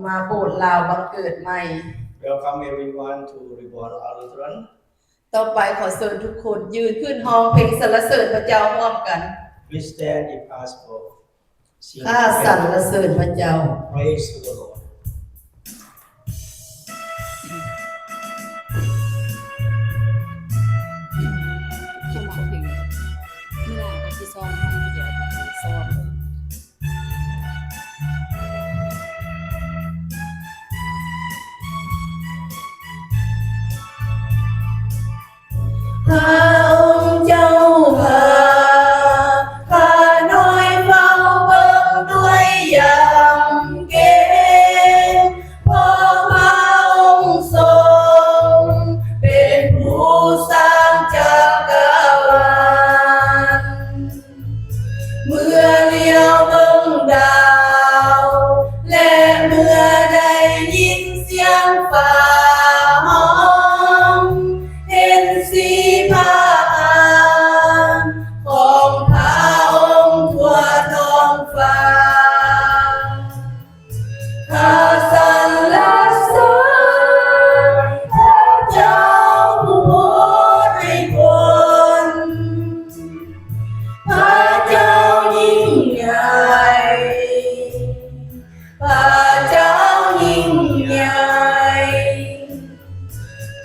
ມາໂບດລາວບັງເກີດໃໝ່. Welcome everyone to Reborn Our Lutheran. ຕໍ່ໄປຂໍເຊີນທຸກຄົນຢືນຂຶ້ນຮ້ອງເພງສັນລະເສີນພະເຈົ້າຮ່ວມກັນ. Please stand if possible. ຂ້າສັນລະເສີນພະເຈົ້າ. Praise the Lord. ພະອົງເຈົ້າພາຂ້ານ້ອຍເຝົ້າເບິ່ງດ້ວຍຢາມເກງ, ເພາະພະອົງຊົງເປັນຜູ້ສ້າງຈັກກະວານ. ເມື່ອລຽວເບິ່ງດາວ ແລະ ເມື່ອໄດ້ຍິນສຽງຟ້າຮ້ອງ, ເຫັນສີພະອານຂອງພະອົງທົ່ວທ້ອງຟ້າ. ຂ້າສັນລະເສີນພະເຈົ້າຜູ້ໂຜດໃຫ້ພົ້ນ, ພະເຈົ້າຍິ່ງໃຫຍ່, ພະເຈົ້າຍິ່ງໃຫຍ່.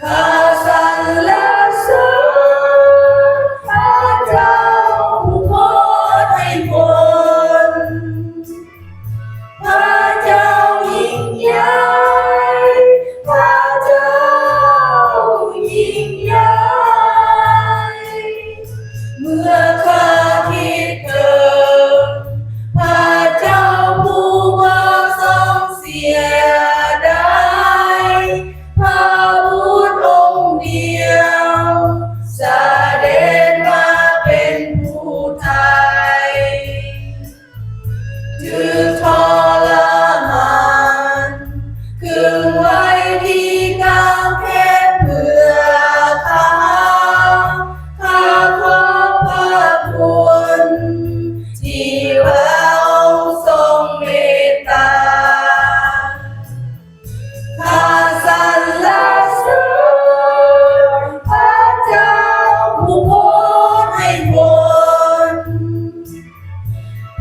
ຂ້າສັນລະເສີນພະເຈົ້າຜູ້ໂຜດໃຫ້ພົ້ນ, ພະເຈົ້າຍິ່ງໃຫຍ່, ພະເຈົ້າຍິ່ງໃຫຍ່. ເມື່ອຂ້າຄິດເຖິງພະເຈົ້າຜູ້ບໍ່ຊົງເສຍດາຍ, ພະບຸດອົງດຽວສະເດັດມາເປັນຜູ້ໄຖ່. ຖືກທໍລະມານ, ຂຶງໄວ້ທີ່ກາງແຂນເພື່ອຂ້າ, ຂ້າຂອບພະຄຸນທີ່ພະອົງຊົງເມດຕາ. ຂ້າສັນລະເສີນພະເຈົ້າຜູ້ໂຜດໃຫ້ພົ້ນ,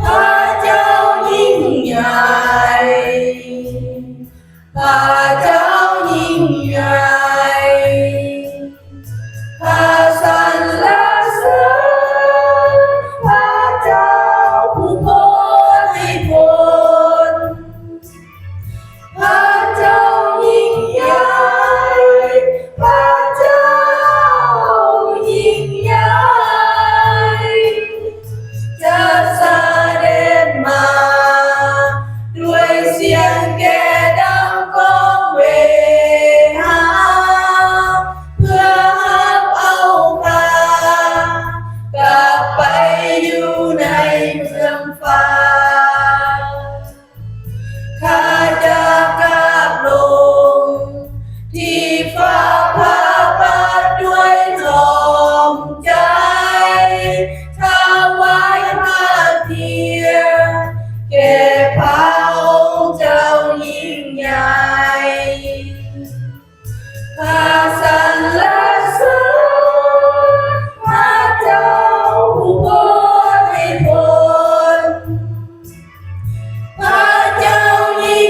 ພະເຈົ້າຍິ່ງໃຫຍ່, ພະເຈົ້າຍິ່ງໃຫຍ່. ຂ້າສັນລະເສີນພະເຈົ້າຜູ້ໂຜດໃຫ້ພົ້ນ, ພະເຈົ້າຍິ່ງໃຫຍ່, ພະເຈົ້າຍິ່ງໃຫຍ່. ຈະສະເດັດມາດ້ວຍສຽງແກດັງກ້ອງເວຫາ, ເພື່ອຮັບເອົາຂ້າກັບໄປຢູ່ໃນເມືອງຟ້າ. ຂ້າຈະກາບລົງທີ່ຟ້າພາບາດດ້ວຍນ້ອມໃຈ, ຖະວາຍພະກຽດແກ່ພະອົງເຈົ້າຍິ່ງໃຫຍ່. ຂ້າສັນລະເສີນພະເຈົ້າຜູ້ໂຜດໃຫ້ພົ້ນ, ພະເຈົ້າຍິ່ງ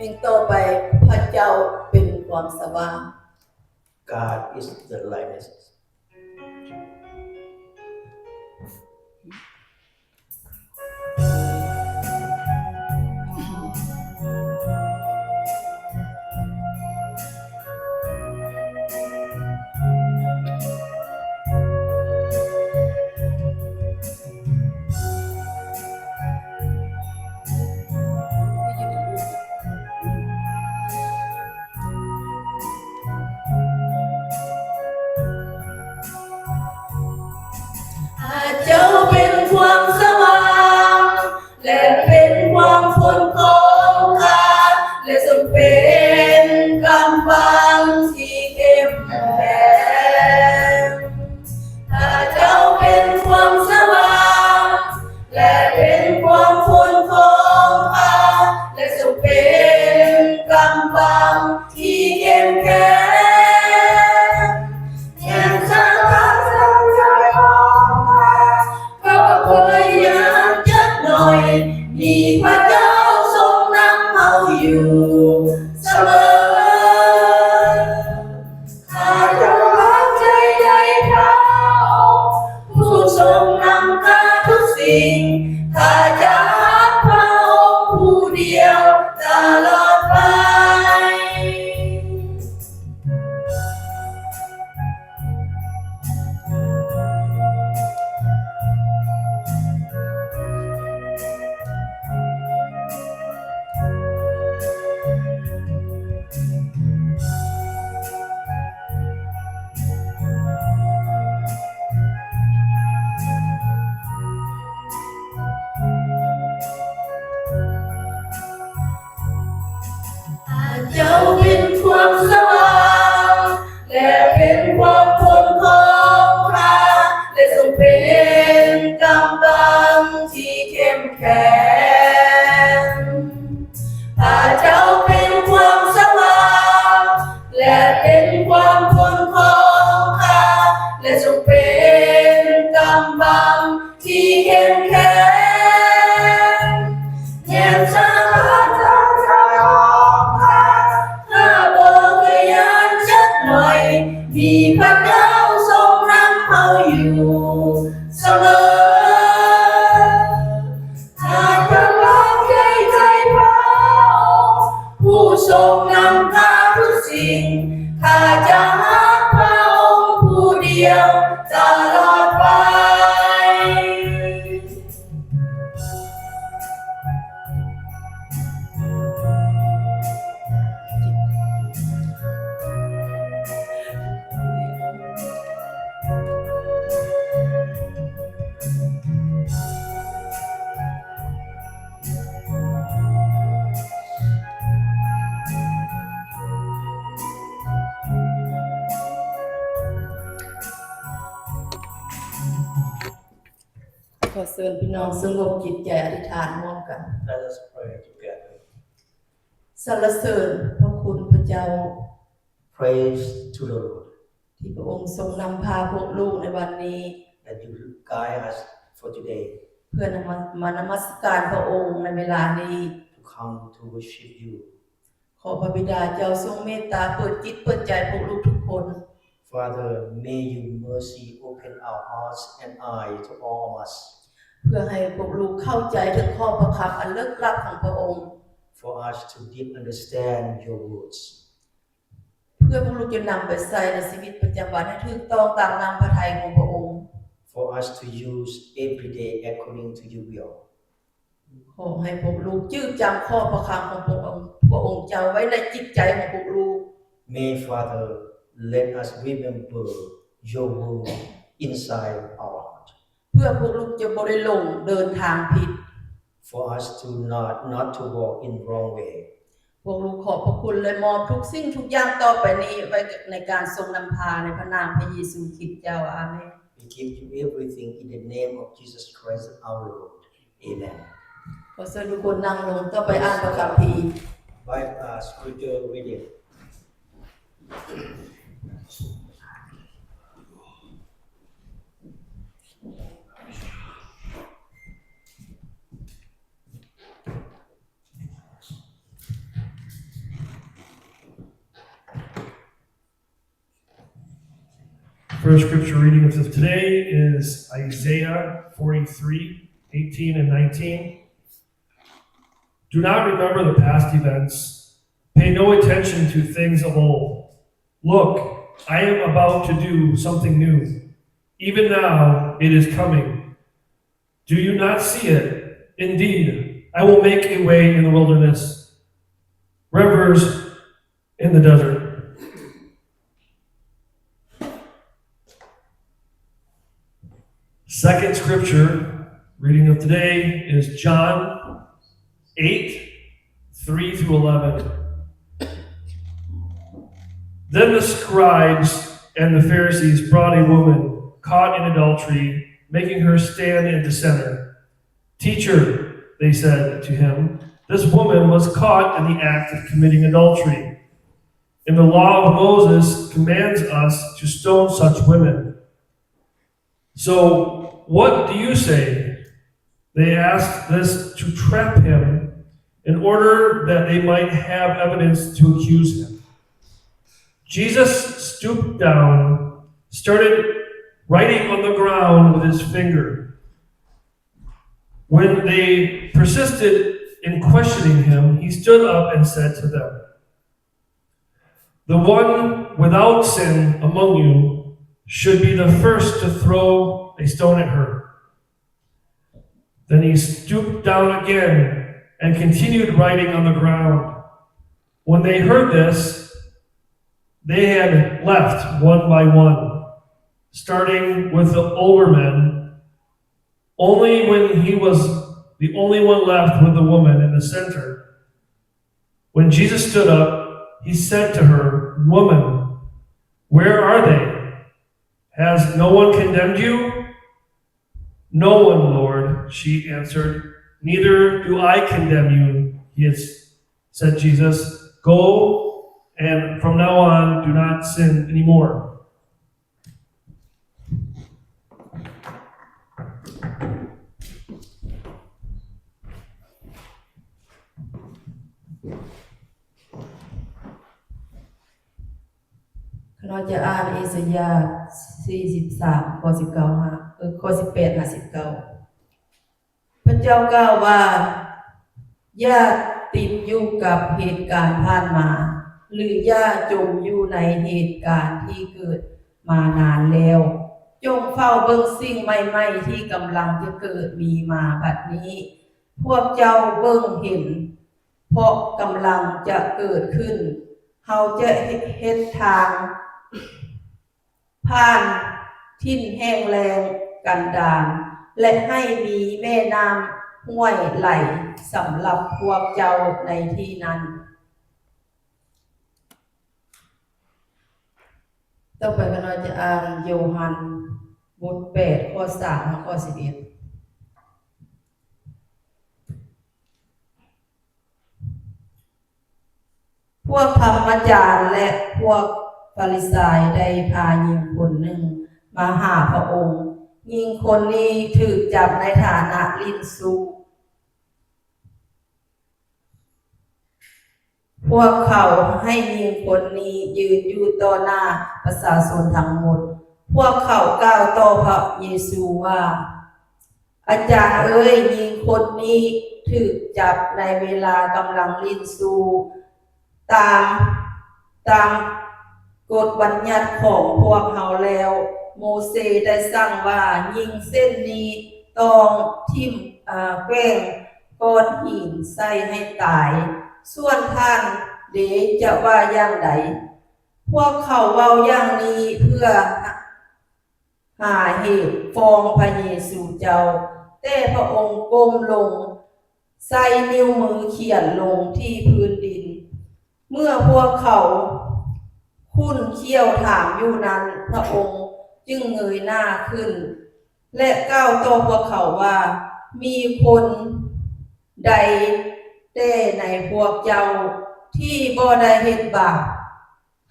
ເພງຕໍ່ໄປ, ພະເຈົ້າເປັນຄວາມສະຫວ່າງ. God is the lightness. ພະເຈົ້າເປັນຄວາມສະຫວ່າງ ແລະ ເປັນຄວາມພົ້ນຂອງຂ້າ ແລະ ຊົງເປັນກຳບັງທີ່ເຂັ້ມແຂງ. ພະເຈົ້າເປັນຄວາມສະຫວ່າງ ແລະ ເປັນຄວາມພົ້ນຂອງຂ້າ ແລະ ຊົງເປັນກຳບັງທີ່ເຂັ້ມແຂງ. ແຍກສາຍຕາຈາກໃຈຂອງຂ້າ ຂ້າບໍ່ເຄີຍຢ້ານຈັກໜ້ອຍ ມີພະເຈົ້າຊົງນຳເຮົາຢູ່ສະເໝີ. ຂ້າຈະວາງໃຈໃນພະອົງ ຜູ້ຊົງນຳຂ້າທຸກສິ່ງ. ຂ້າຈະຮັກພະອົງຜູ້ດຽວຕະຫຼອດໄປ. ພະເຈົ້າເປັນຄວາມສະຫວ່າງ ແລະ ເປັນຄວາມພົ້ນຂອງຂ້າ ແລະ ຊົງເປັນກຳບັງທີ່ເຂັ້ມແຂງ. ພະເຈົ້າເປັນຄວາມສະຫວ່າງ ແລະ ເປັນຄວາມພົ້ນຂອງຂ້າ ແລະ ຊົງເປັນກຳບັງທີ່ເຂັ້ມແຂງ. ແຍກສາຍຕາຈາກໃຈຂອງຂ້າ ຂ້າບໍ່ເຄີຍຢ້ານຈັກໜ້ອຍ ມີພະເຈົ້າຊົງນຳເຮົາຢູ່ສະເໝີ. ຂ້າຈະວາງໃຈໃນພະອົງ ຜູ້ຊົງນຳຂ້າທຸກສິ່ງ. ຂ້າຈະຮັກພະອົງຜູ້ດຽວຕະຫຼອດໄປ. ຂໍເຊີນພີ່ນ້ອງສະຫງົບຈິດໃຈອະທິຖານຮ່ວມກັນ. Let us pray together. ສັນລະເສີນພະຄຸນພະເຈົ້າ. Praise to the Lord. ທີ່ພະອົງຊົງນຳພາພວກລູກໃນວັນນີ້ That you guide us for today. ເພື່ອນຳມາ ມານະມັດສະການພະອົງໃນເວລານີ້. To come to worship you. ຂໍພະບິດາເຈົ້າຊົງເມດຕາເປີດຈິດເປີດໃຈພວກລູກທຸກຄົນ. Father, may you mercy open our hearts and eye to all of us. ເພື່ອໃຫ້ພວກລູກເຂົ້າໃຈເຖິງຂໍ້ພະຄຳອັນເລິກລັບຂອງພະອົງ. For us to deep understand your words. ເພື່ອພວກລູກຈະນຳໄປໃຊ້ໃນຊີວິດປະຈຳວັນໃຫ້ຖືກຕ້ອງຕາມນ້ຳພະໄທຂອງພະອົງ. For us to use every day according to your will. ຂໍໃຫ້ພວກລູກຈື່ຈຳຂໍ້ພະຄຳຂອງພະອົງ ພະອົງເຈົ້າໄວ້ໃນຈິດໃຈຂອງພວກລູກ. May, Father, let us remember your word inside our heart. ເພື່ອພວກລູກຈະບໍ່ໄດ້ຫຼົງເດີນທາງຜິດ. For us to not, not to walk in wrong way. ພວກລູກຂອບພະຄຸນ ແລະ ມອບທຸກສິ່ງທຸກຢ່າງຕໍ່ໄປນີ້ໄວ້ໃນການຊົງນຳພາ ໃນພະນາມພະເຢຊູຄຣິດເຈົ້າ. ອາເມນ. We give you everything in the name of Jesus Christ, our Lord. Amen. ຂໍເຊີນທຸກຄົນນັ່ງລົງ ຕໍ່ໄປອ່ານພະຄຳພີ. By, uh, scripture reading. First scripture reading of today is Isaiah forty-three, eighteen and nineteen. Do not remember the past events. Pay no attention to things of old. Look, I am about to do something new. Even now, it is coming. Do you not see it? Indeed, I will make a way in the wilderness, rivers in the desert. Second scripture reading of today is John eight, three through eleven. Then the scribes and the Pharisees brought a woman caught in adultery, making her stand in the center. "Teacher," they said to him, "this woman was caught in the act of committing adultery. And the law of Moses commands us to stone such women. So what do you say?" They asked this to trap him, in order that they might have evidence to accuse him. Jesus stooped down, started writing on the ground with his finger. When they persisted in questioning him, he stood up and said to them, "The one without sin among you should be the first to throw a stone at her." Then he stooped down again and continued writing on the ground. When they heard this, they had left one by one, starting with the older men. Only when he was the only one left with the woman in the center. When Jesus stood up, he said to her, "Woman, where are they? Has no one condemned you?" "No one, Lord," she answered. "Neither do I condemn you," he has said Jesus. "Go, and from now on, do not sin anymore." ຂ້ານ້ອຍຈະອ່ານເອສາຍາສີ່ສິບສາມ ຂໍ້ສິບເກົ້າຫາ ເອີ ຂໍ້ສິບແປດຫາສິບເກົ້າ. ພະເຈົ້າກ່າວວ່າ ຢ່າຕິດຢູ່ກັບເຫດການຜ່ານມາ ຫຼື ຢ່າຈົມຢູ່ໃນເຫດການທີ່ເກີດມານານແລ້ວ. ຈົ່ງເຝົ້າເບິ່ງສິ່ງໃໝ່ໆທີ່ກຳລັງຈະເກີດມີມາບັດນີ້. ພວກເຈົ້າເບິ່ງເຫັນ ເພາະກຳລັງຈະເກີດຂຶ້ນ. ເຮົາຈະເຮັດ ເຮັດທາງ ຜ່ານຖິ່ນແຫ້ງແລ້ງກັນດານ ແລະ ໃຫ້ມີແມ່ນ້ຳຫ້ວຍໄຫຼສຳລັບພວກເຈົ້າໃນທີ່ນັ້ນ. ຕໍ່ໄປຂ້ານ້ອຍຈະອ່ານໂຍຮັນບົດແປດ ຂໍ້ສາມຫາຂໍ້ສິບເອັດ. ພວກທຳມະຈານ ແລະ ພວກຟາຣິຊາຍໄດ້ພາຍິງຄົນໜຶ່ງມາຫາພະອົງ. ຍິງຄົນນີ້ຖືກຈັບໃນຖານະຫຼິ້ນຊູ້. ພວກເຂົາໃຫ້ຍິງຄົນນີ້ຢືນຢູ່ຕໍ່ໜ້າປະຊາຊົນທັງໝົດ. ພວກເຂົາກ່າວຕໍ່ພະເຢຊູວ່າ, ອາຈານເອີຍ, ຍິງຄົນນີ້ຖືກຈັບໃນເວລາກຳລັງຫຼິ້ນຊູ້. ຕາມ, ຕາມກົດບັນຍັດຂອງພວກເຮົາແລ້ວ, ໂມເຊໄດ້ສັ່ງວ່າຍິງເຊັ່ນນີ້ຕ້ອງຖິ້ມ, ເອີ, ແກວ່ງກ້ອນຫີນໃສ່ໃຫ້ຕາຍ. ສ່ວນທ່ານເດ ຈະວ່າຢ່າງໃດ? ພວກເຂົາເວົ້າຢ່າງນີ້ເພື່ອ ຫາເຫດຟ້ອງພະເຢຊູເຈົ້າ, ແຕ່ພະອົງກົ້ມລົງໃສ່ນິ້ວມືຂຽນລົງທີ່ພື້ນດິນ. ເມື່ອພວກເຂົາຂຸ້ນຂ້ຽວຖາມຢູ່ນັ້ນ, ພະອົງຈຶ່ງເງີຍໜ້າຂຶ້ນ ແລະ ກ່າວຕໍ່ພວກເຂົາວ່າ, ມີຄົນໃດແຕ່ໃນພວກເຈົ້າທີ່ບໍ່ໄດ້ເຮັດບາບ?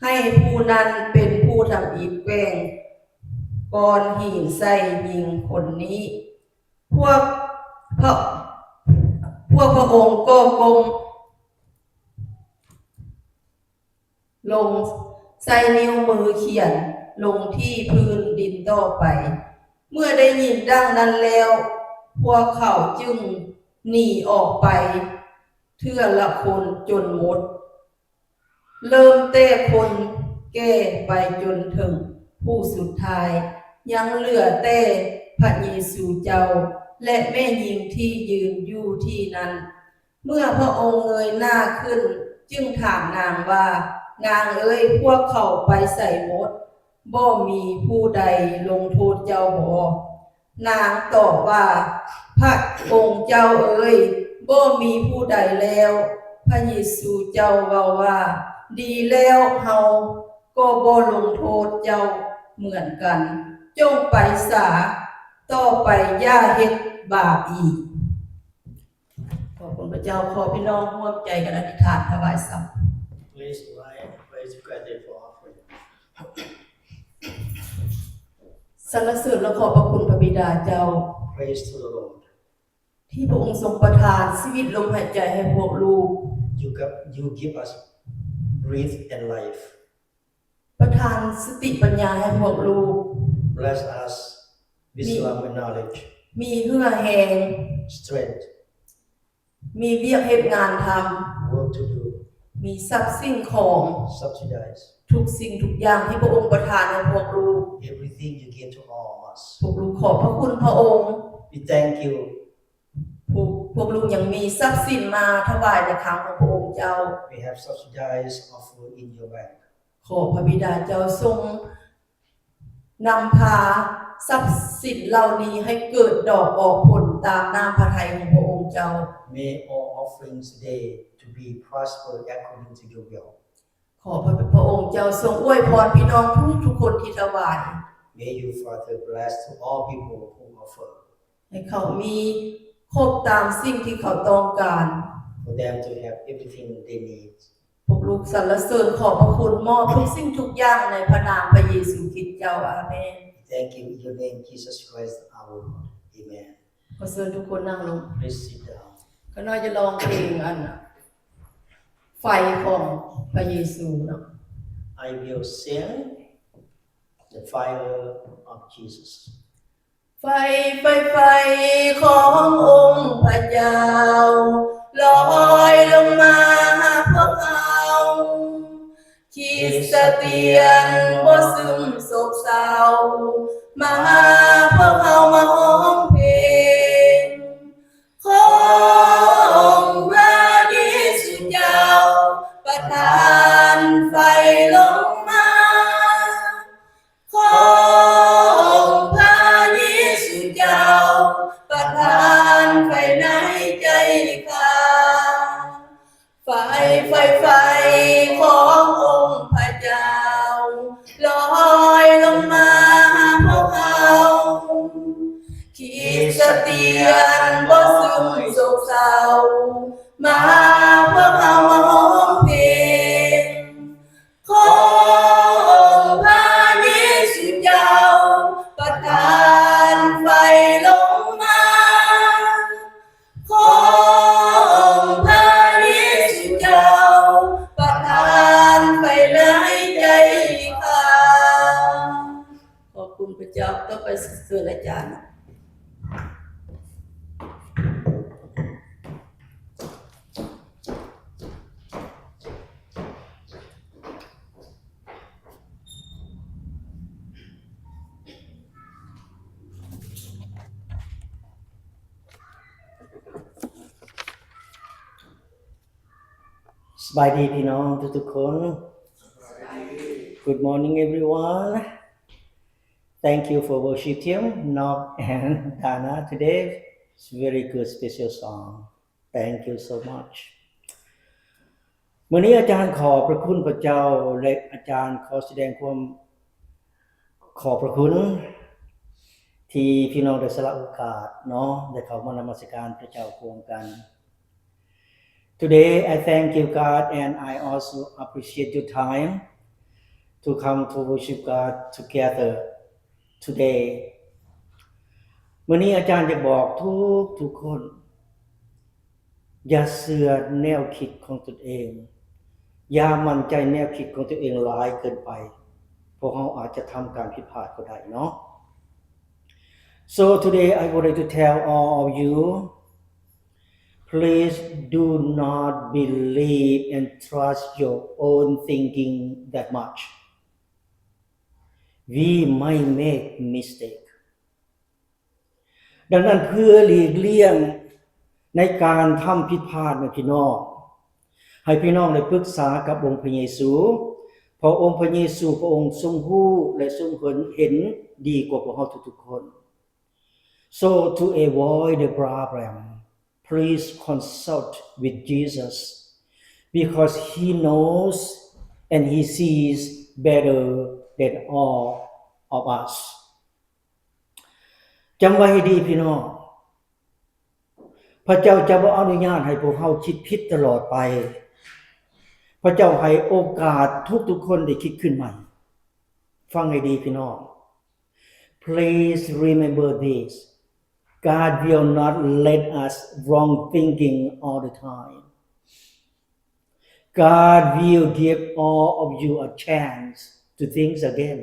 ໃຫ້ຜູ້ນັ້ນເປັນຜູ້ທຳອິດແກວ່ງກ້ອນຫີນໃສ່ຍິງຄົນນີ້. ພວກພະ, ພວກພະອົງກໍກົ້ມລົງໃສ່ນິ້ວມືຂຽນ ລົງທີ່ພື້ນດິນຕໍ່ໄປ. ເມື່ອໄດ້ຍິນດັ່ງນັ້ນແລ້ວ, ພວກເຂົາຈຶ່ງໜີອອກໄປເທື່ອລະຄົນຈົນໝົດ, ເລີ່ມແຕ່ຄົນແກ່ໄປຈົນເຖິງຜູ້ສຸດທ້າຍ, ຍັງເຫຼືອແຕ່ພະເຢຊູເຈົ້າ ແລະ ແມ່ຍິງທີ່ຢືນຢູ່ທີ່ນັ້ນ. ເມື່ອພະອົງເງີຍໜ້າຂຶ້ນ, ຈຶ່ງຖາມນາງວ່າ, ນາງເອີຍ, ພວກເຂົາໄປໃສໝົດ? ບໍ່ມີຜູ້ໃດລົງໂທດເຈົ້າບໍ? ນາງຕອບວ່າ, ພະອົງເຈົ້າເອີຍ, ບໍ່ມີຜູ້ໃດແລ້ວ. ພະເຢຊູເຈົ້າເວົ້າວ່າ, ດີແລ້ວ, ເຮົາກໍບໍ່ລົງໂທດເຈົ້າເໝືອນກັນ. ຈົ່ງໄປສາ, ຕໍ່ໄປຢ່າເຮັດບາບອີກ. ຂອບຄຸນພະເຈົ້າ. ຂໍພີ່ນ້ອງຮ່ວມໃຈກັນອະທິຖານຖວາຍສັບ. Please rise, raise your hand for offering. ສັນລະເສີນ ແລະ ຂອບພະຄຸນພະບິດາເຈົ້າ Praise to the Lord. ທີ່ພະອົງຊົງປະທານຊີວິດລົມຫາຍໃຈໃຫ້ພວກລູກ You give, you give us breath and life. ປະທານສະຕິປັນຍາໃຫ້ພວກລູກ Bless us with ມີ wisdom and knowledge, ມີເຫື່ອແຮງ strength, ມີວຽກເຮັດງານທຳ work to do, ມີຊັບສິ່ງຂອງ subsidize, ທຸກສິ່ງທຸກຢ່າງທີ່ພະອົງປະທານໃຫ້ພວກລູກ everything you give to all of us. ພວກລູກຂອບພະຄຸນພະອົງ We thank you. ພວກ ພວກລູກຍັງມີຊັບສິນມາຖວາຍໃນຄັງຂອງພະອົງເຈົ້າ We have subsidized offer in your bank. ຂໍພະບິດາເຈົ້າຊົງນຳພາຊັບສິນເຫຼົ່ານີ້ໃຫ້ເກີດດອກອອກຜົນຕາມນ້ຳພະໄທຂອງພະອົງເຈົ້າ. May all offerings today to be prosper according to your will. ຂໍພະ ພະອົງເຈົ້າຊົງອວຍພອນພີ່ນ້ອງທຸກໆຄົນທີ່ຖວາຍ. May you, Father, bless to all people who offer. ໃຫ້ເຂົາມີຄົບຕາມສິ່ງທີ່ເຂົາຕ້ອງການ. For them to have everything they need. ພວກລູກສັນລະເສີນຂອບພະຄຸນ ມອບທຸກສິ່ງທຸກຢ່າງໃນພະນາມພະເຢຊູຄຣິດເຈົ້າ. ອາເມນ. Thank you in your name, Jesus Christ, our Lord. Amen. ຂໍເຊີນທຸກຄົນນັ່ງລົງ. Please sit down. ຂ້ານ້ອຍຈະຮ້ອງເພງອັນ ໄຟຂອງພະເຢຊູເນາະ. I will sing the fire of Jesus. ໄຟ ໄຟ ໄຟຂອງອົງພະເຈົ້າ ລອຍລົງມາຫາພວກເຮົາ. ຄຣິດສະຕຽນບໍ່ຊຶມໂສກເສົ້າ ມາຫາພວກເຮົາມາຮ້ອງເພງ. ຂໍອົງພະເຢຊູເຈົ້າ ປະທານໄຟລົງມາ. ຂໍອົງພະເຢຊູເຈົ້າ ປະທານໄຟໃນໃຈຂ້າ. ໄຟ ໄຟ ໄຟຂອງອົງພະເຈົ້າ ລອຍລົງມາຫາພວກເຮົາ. ຄຣິດສະຕຽນບໍ່ຊຶມໂສກເສົ້າ ມາຫາພວກເຮົາມາຮ້ອງເພງ. ຂໍອົງພະເຢຊູເຈົ້າ ປະທານໄຟລົງມາ. ຂໍອົງພະເຢຊູເຈົ້າ ປະທານໄຟໃນໃຈຂ້າ. ຂອບຄຸນພະເຈົ້າ. ຕໍ່ໄປເຊີນອາຈານ. Sawasdee ພີ່ນ້ອງທຸກໆຄົນ. Good morning, everyone. Thank you for worship team, Nok and Dana, today. It's very good special song. Thank you so much. ມື້ນີ້ອາຈານຂອບພະຄຸນພະເຈົ້າ ແລະ ອາຈານຂໍສະແດງຄວາມຂອບພະຄຸນ ທີ່ພີ່ນ້ອງໄດ້ສະຫຼະໂອກາດເນາະ ໄດ້ເຂົ້າມານະມັດສະການພະເຈົ້າຮ່ວມກັນ. Today, I thank you, God, and I also appreciate your time to come to worship God together today. ມື້ນີ້ອາຈານຢາກບອກທຸກໆຄົນ ຢ່າເຊື່ອແນວຄິດຂອງຕົນເອງ. ຢ່າໝັ້ນໃຈແນວຄິດຂອງຕົນເອງຫຼາຍເກີນໄປ. ພວກເຮົາອາດຈະທຳການຜິດພາດກໍໄດ້ເນາະ. So today I wanted to tell all of you, please do not believe and trust your own thinking that much. We might make mistake. ດັ່ງນັ້ນ ເພື່ອຫຼີກລ່ຽງໃນການທຳຜິດພາດນະພີ່ນ້ອງ, ໃຫ້ພີ່ນ້ອງໄດ້ປຶກສາກັບອົງພະເຢຊູ, ເພາະອົງພະເຢຊູພະອົງຊົງຮູ້ ແລະ ຊົງເຫັນ ເຫັນດີກວ່າພວກເຮົາທຸກໆຄົນ. So to avoid the problem, please consult with Jesus, because he knows and he sees better than all of us. ຈຳໄວ້ໃຫ້ດີພີ່ນ້ອງ, ພະເຈົ້າຈະບໍ່ອະນຸຍາດໃຫ້ພວກເຮົາຄິດຜິດຕະຫຼອດໄປ. ພະເຈົ້າໃຫ້ໂອກາດທຸກໆຄົນໄດ້ຄິດຂຶ້ນໃໝ່. ຟັງໃຫ້ດີພີ່ນ້ອງ. Please remember this. God will not let us wrong thinking all the time. God will give all of you a chance to think again.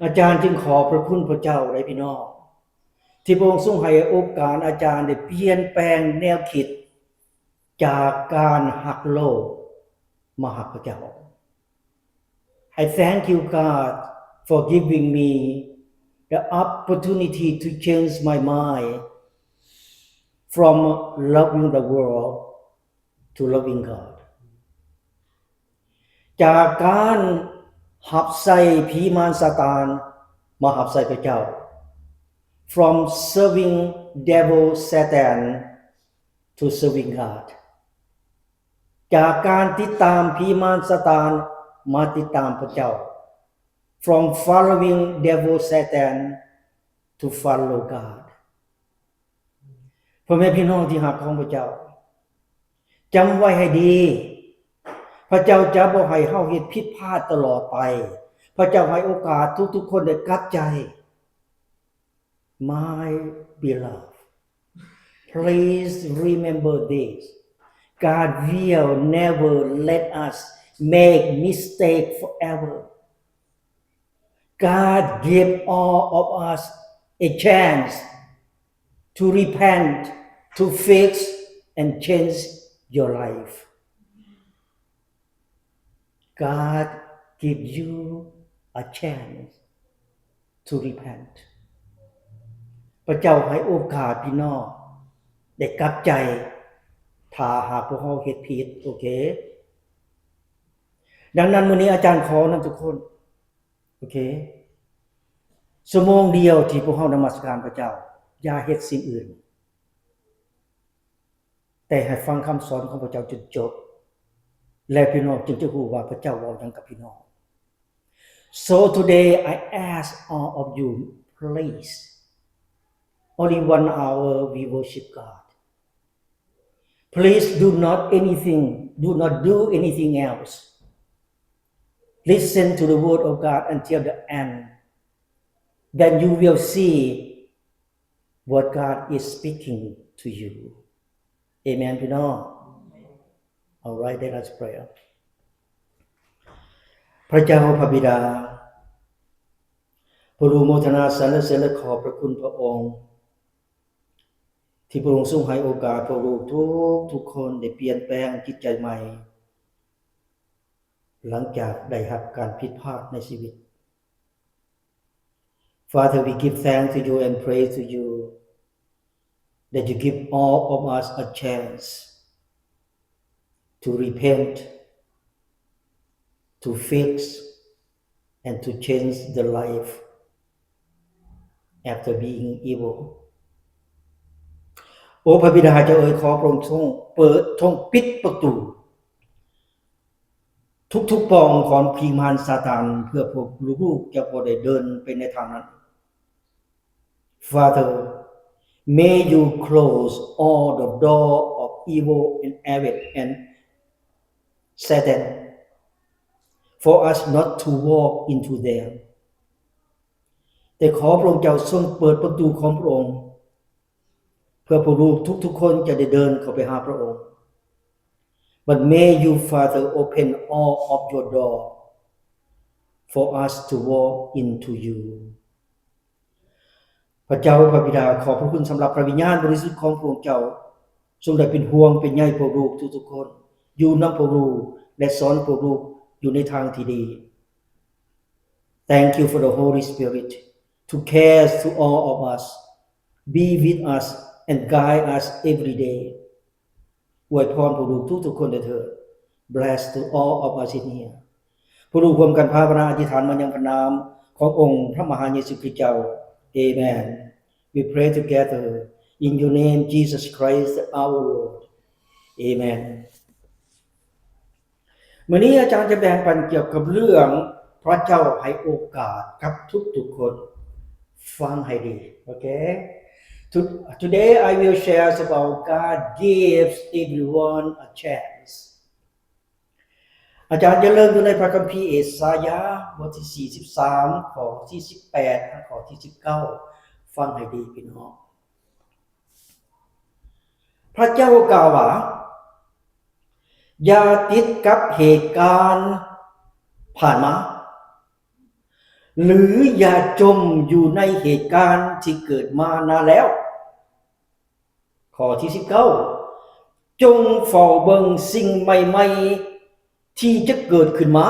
ອາຈານຈຶ່ງຂອບພະຄຸນພະເຈົ້າເດ້ພີ່ນ້ອງ, ທີ່ພະອົງຊົງໃຫ້ໂອກາດອາຈານໄດ້ປ່ຽນແປງແນວຄິດ ຈາກການຮັກໂລກມາຮັກພະເຈົ້າ. I thank you, God, for giving me the opportunity to change my mind from loving the world to loving God. ຈາກການຮັບໃຊ້ຜີມານຊາຕານມາຮັບໃຊ້ພະເຈົ້າ. From serving devil Satan to serving God. ຈາກການຕິດຕາມຜີມານຊາຕານມາຕິດຕາມພະເຈົ້າ. From following devil Satan to follow God. ພໍ່ແມ່ພີ່ນ້ອງທີ່ຮັກຂອງພະເຈົ້າ, ຈຳໄວ້ໃຫ້ດີ, ພະເຈົ້າຈະບໍ່ໃຫ້ເຮົາເຮັດຜິດພາດຕະຫຼອດໄປ. ພະເຈົ້າໃຫ້ໂອກາດທຸກໆຄົນໄດ້ກັບໃຈ. My beloved, please remember this. God will never let us make mistake forever. God give all of us a chance to repent, to fix, and change your life. God give you a chance to repent. ພະເຈົ້າໃຫ້ໂອກາດພີ່ນ້ອງໄດ້ກັບໃຈ ຖ້າຫາກພວກເຮົາເຮັດຜິດ, ໂອເຄ? ດັ່ງນັ້ນ ມື້ນີ້ອາຈານຂໍນຳທຸກຄົນ, ໂອເຄ, ຊົ່ວໂມງດຽວທີ່ພວກເຮົານະມັດສະການພະເຈົ້າ, ຢ່າເຮັດສິ່ງອື່ນ, ແຕ່ໃຫ້ຟັງຄຳສອນຂອງພະເຈົ້າຈົນຈົບ, ແລະ ພີ່ນ້ອງຈຶ່ງຈະຮູ້ວ່າພະເຈົ້າເວົ້າຫຍັງກັບພີ່ນ້ອງ. So today I ask all of you, please, only one hour we worship God. Please do not anything, do not do anything else. Listen to the word of God until the end. Then you will see what God is speaking to you. Amen ພີ່ນ້ອງ. All right, let us pray. ພະເຈົ້າພະບິດາ, ພວກລູກໂມທະນາສັນລະເສີນ ແລະ ຂອບພະຄຸນພະອົງ ທີ່ພະອົງຊົງໃຫ້ໂອກາດພວກລູກທຸກໆຄົນໄດ້ປ່ຽນແປງຈິດໃຈໃໝ່ ຫຼັງຈາກໄດ້ຮັບການຜິດພາດໃນຊີວິດ. Father, we give thanks to you and praise to you that you give all of us a chance to repent, to fix, and to change the life after being evil. ໂອ ພະບິດາເຈົ້າເອີຍ, ຂໍພະອົງຊົງເປີດ, ຊົງປິດປະຕູ ທຸກໆປ່ອງຂອງຜີມານຊາຕານ ເພື່ອພວກລູກໆຈະບໍ່ໄດ້ເດີນໄປໃນທາງນັ້ນ. Father, may you close all the door of evil and avid and Satan for us not to walk into them. ແຕ່ຂໍພະອົງເຈົ້າຊົງເປີດປະຕູຂອງພະອົງ ເພື່ອພວກລູກທຸກໆຄົນຈະໄດ້ເດີນເຂົ້າໄປຫາພະອົງ. But may you, Father, open all of your door for us to walk into you. ພະເຈົ້າພະບິດາ ຂອບພະຄຸນສຳລັບພະວິນຍານບໍລິສຸດຂອງພະອົງເຈົ້າ ຊົງໄດ້ເປັນຫ່ວງເປັນໃຍພວກລູກທຸກໆຄົນ, ຢູ່ນຳພວກລູກ ແລະ ສອນພວກລູກຢູ່ໃນທາງທີ່ດີ. Thank you for the Holy Spirit to care to all of us, be with us and guide us every day. ອວຍພອນພວກລູກທຸກໆຄົນເດີເທີດ. Bless to all of us in here. ພວກລູກຮ່ວມກັນພາວະນາອະທິຖານມາຍັງພະນາມຂອງອົງພະມະຫາເຢຊູຄຣິສເຈົ້າ. Amen. We pray together in your name, Jesus Christ, our Lord. Amen. ມື້ນີ້ອາຈານຈະແບ່ງປັນກ່ຽວກັບເລື່ອງ ພະເຈົ້າໃຫ້ໂອກາດກັບທຸກໆຄົນ. ຟັງໃຫ້ດີ ໂອເຄ? To-, today I will share about God gives everyone a chance. ອາຈານຈະເລີ່ມຢູ່ໃນພະຄຳພີເອສາຍາ ບົດທີສີ່ສິບສາມ ຂໍ້ທີສິບແປດ ຫາຂໍ້ທີສິບເກົ້າ. ຟັງໃຫ້ດີພີ່ນ້ອງ. ພະເຈົ້າກ່າວວ່າ, ຢ່າຕິດກັບເຫດການຜ່ານມາ ຫຼື ຢ່າຈົມຢູ່ໃນເຫດການທີ່ເກີດມານານແລ້ວ. ຂໍ້ທີສິບເກົ້າ ຈົ່ງເຝົ້າເບິ່ງສິ່ງໃໝ່ໆທີ່ຈະເກີດຂຶ້ນມາ.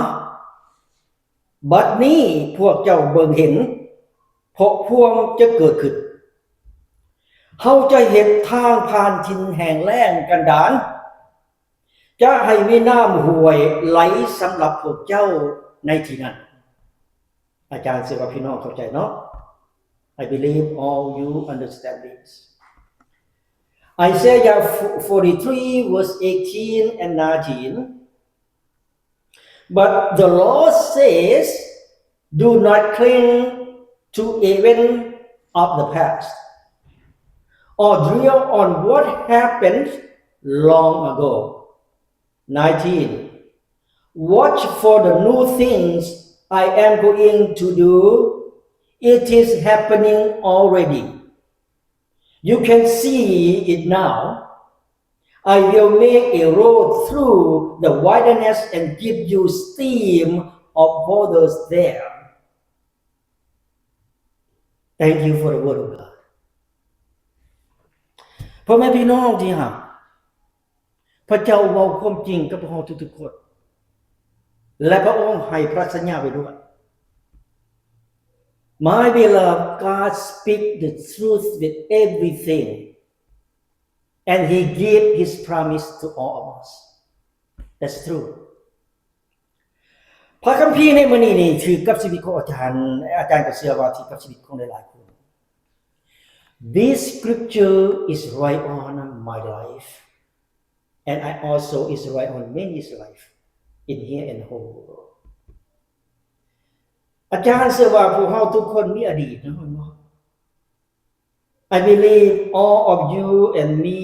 ບັດນີ້ພວກເຈົ້າເບິ່ງເຫັນ, ເພາະພວມຈະເກີດຂຶ້ນ. ເຮົາຈະເຮັດທາງຜ່ານຖິ່ນແຫ້ງແລ້ງກັນດານ, ຈະໃຫ້ມີນ້ຳຫ້ວຍໄຫຼສຳລັບພວກເຈົ້າໃນທີ່ນັ້ນ. ອາຈານເຊື່ອວ່າພີ່ນ້ອງເຂົ້າໃຈເນາະ. I believe all you understand this. Isaiah forty-three verse eighteen and nineteen. But the Lord says, do not cling to events of the past, or dwell on what happened long ago. Nineteen. Watch for the new things I am going to do. It is happening already. You can see it now. I will make a road through the wilderness and give you stream of waters there. Thank you for the word of God. ພໍ່ແມ່ພີ່ນ້ອງທີ່ຮັກ, ພະເຈົ້າເວົ້າຄວາມຈິງກັບພວກເຮົາທຸກໆຄົນ ແລະ ພະອົງໃຫ້ພະສັນຍາໄວ້ດ້ວຍ. My beloved, God speak the truth with everything, and He give His promise to all of us. That's true. ພະຄຳພີໃນມື້ນີ້ນີ້ຖືກກັບຊີວິດຂອງອາຈານ, ອາຈານກໍເຊື່ອວ່າຖືກກັບຊີວິດຂອງຫຼາຍໆຄົນ. This scripture is right on my life, and I also is right on many's life in here and whole world. ອາຈານເຊື່ອວ່າພວກເຮົາທຸກຄົນມີອະດີດນະ. I believe all of you and me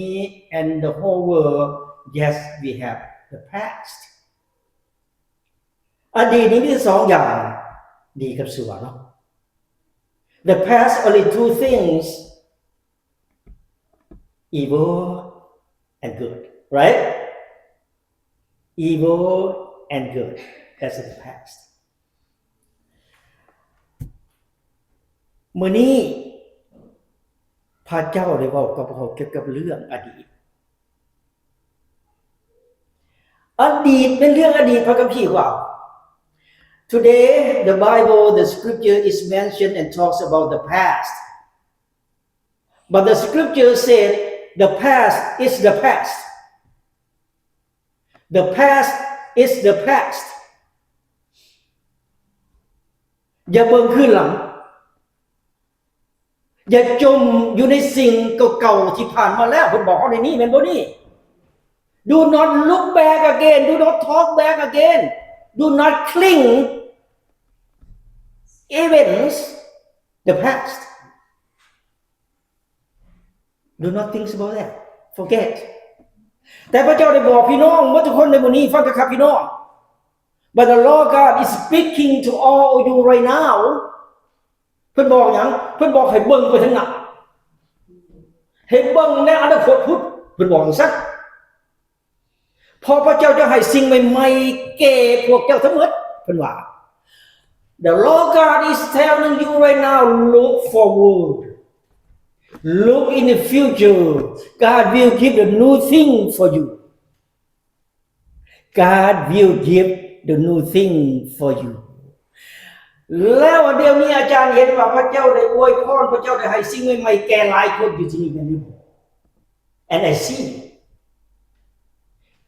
and the whole world, yes, we have the past. ອະດີດນີ້ມີສອງຢ່າງ, ດີກັບຊົ່ວເນາະ. The past only two things, evil and good, right? Evil and good. That's the past. ມື້ນີ້ພະເຈົ້າໄດ້ເວົ້າກັບເຮົາກ່ຽວກັບເລື່ອງອະດີດ. ອະດີດເປັນເລື່ອງອະດີດ, ພະຄຳພີວ່າ. Today, the Bible, the scripture is mentioned and talks about the past. But the scripture said, the past is the past. The past is the past. ຢ່າເບິ່ງຄືນຫຼັງ. ຢ່າຈົມຢູ່ໃນສິ່ງເກົ່າໆທີ່ຜ່ານມາແລ້ວ. ເພິ່ນບອກເຮົາໃນນີ້ ແມ່ນບໍ່ນີ້? Do not look back again. Do not talk back again. Do not cling events the past. Do not think about that. Forget. ແຕ່ພະເຈົ້າໄດ້ບອກພີ່ນ້ອງໝົດທຸກຄົນໃນມື້ນີ້, ຟັງເຖິາຄັບພີ່ນ້ອງ. But the Lord God is speaking to all of you right now. ເພິ່ນບອກຫຍັງ? ເພິ່ນບອກໃຫ້ເບິ່ງໄປທາງໜ້າ, ໃຫ້ເບິ່ງໃນອະນາຄົດພຸ້ນ, ເພິ່ນບອກຈັ່ງຊັ້ນ. ເພາະພະເຈົ້າຈະໃຫ້ສິ່ງໃໝ່ໆແກ່ພວກເຈົ້າທັງໝົດ, ເພິ່ນວ່າ. The Lord God is telling you right now, look forward. Look in the future. God will give the new thing for you. God will give the new thing for you. ແລ້ວດຽວນີ້ອາຈານເຫັນວ່າພະເຈົ້າໄດ້ອວຍພອນ, ພະເຈົ້າໄດ້ໃຫ້ສິ່ງໃໝ່ໆແກ່ຫຼາຍຄົນຢູ່ທີ່ນີ້ ແມ່ນບໍ່? And I see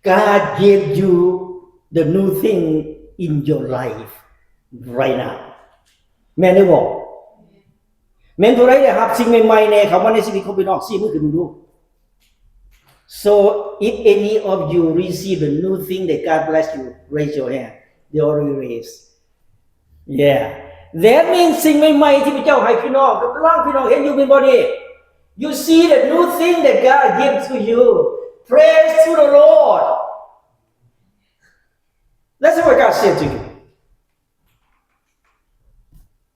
God give you the new thing in your life right now. ແມ່ນຫຼືບໍ່? ແມ່ນຜູ້ໃດໄດ້ຮັບສິ່ງໃໝ່ໆແດ່ເຂົ້າມາໃນຊີວິດຂອງພີ່ນ້ອງ? ຊີ້ມືຂຶ້ນເບິ່ງດູ. So if any of you receive the new thing that God bless you, raise your hand. They already raise. Yeah. That means ສິ່ງໃໝ່ໆທີ່ພະເຈົ້າໃຫ້ພີ່ນ້ອງ, ກຳລັງພີ່ນ້ອງເຫັນຢູ່ແມ່ນບໍ່ນີ້? You see the new thing that God give to you. Praise to the Lord. That's what God said to you.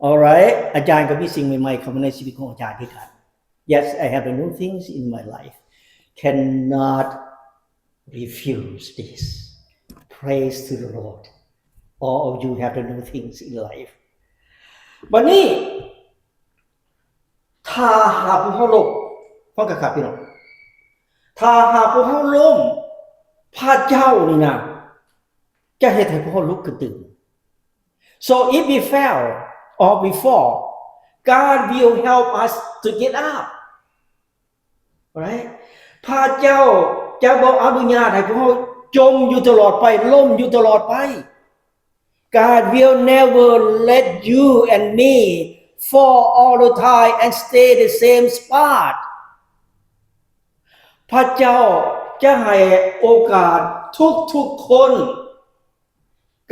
Alright. ອາຈານກໍມີສິ່ງໃໝ່ໆເຂົ້າມາໃນຊີວິດຂອງອາຈານຄືກັນ. Yes, I have the new things in my life. Cannot refuse this. Praise to the Lord. All of you have the new things in life. ບັດນີ້ ຖ້າຫາກພວກເຮົາລົ້ມ, ຟັງຄັກໆ ພີ່ນ້ອງ, ຖ້າຫາກພວກເຮົາລົ້ມ, ພະເຈົ້ານີ້ນະ ຈະເຮັດໃຫ້ພວກເຮົາລຸກຂຶ້ນຕື່ມ. So if we fell or we fall, God will help us to get up. Right? ພະເຈົ້າຈະບໍ່ອະນຸຍາດໃຫ້ພວກເຮົາຈົມຢູ່ຕະຫຼອດໄປ, ລົ້ມຢູ່ຕະຫຼອດໄປ. God will never let you and me fall all the time and stay the same spot. ພະເຈົ້າຈະໃຫ້ໂອກາດທຸກໆຄົນ.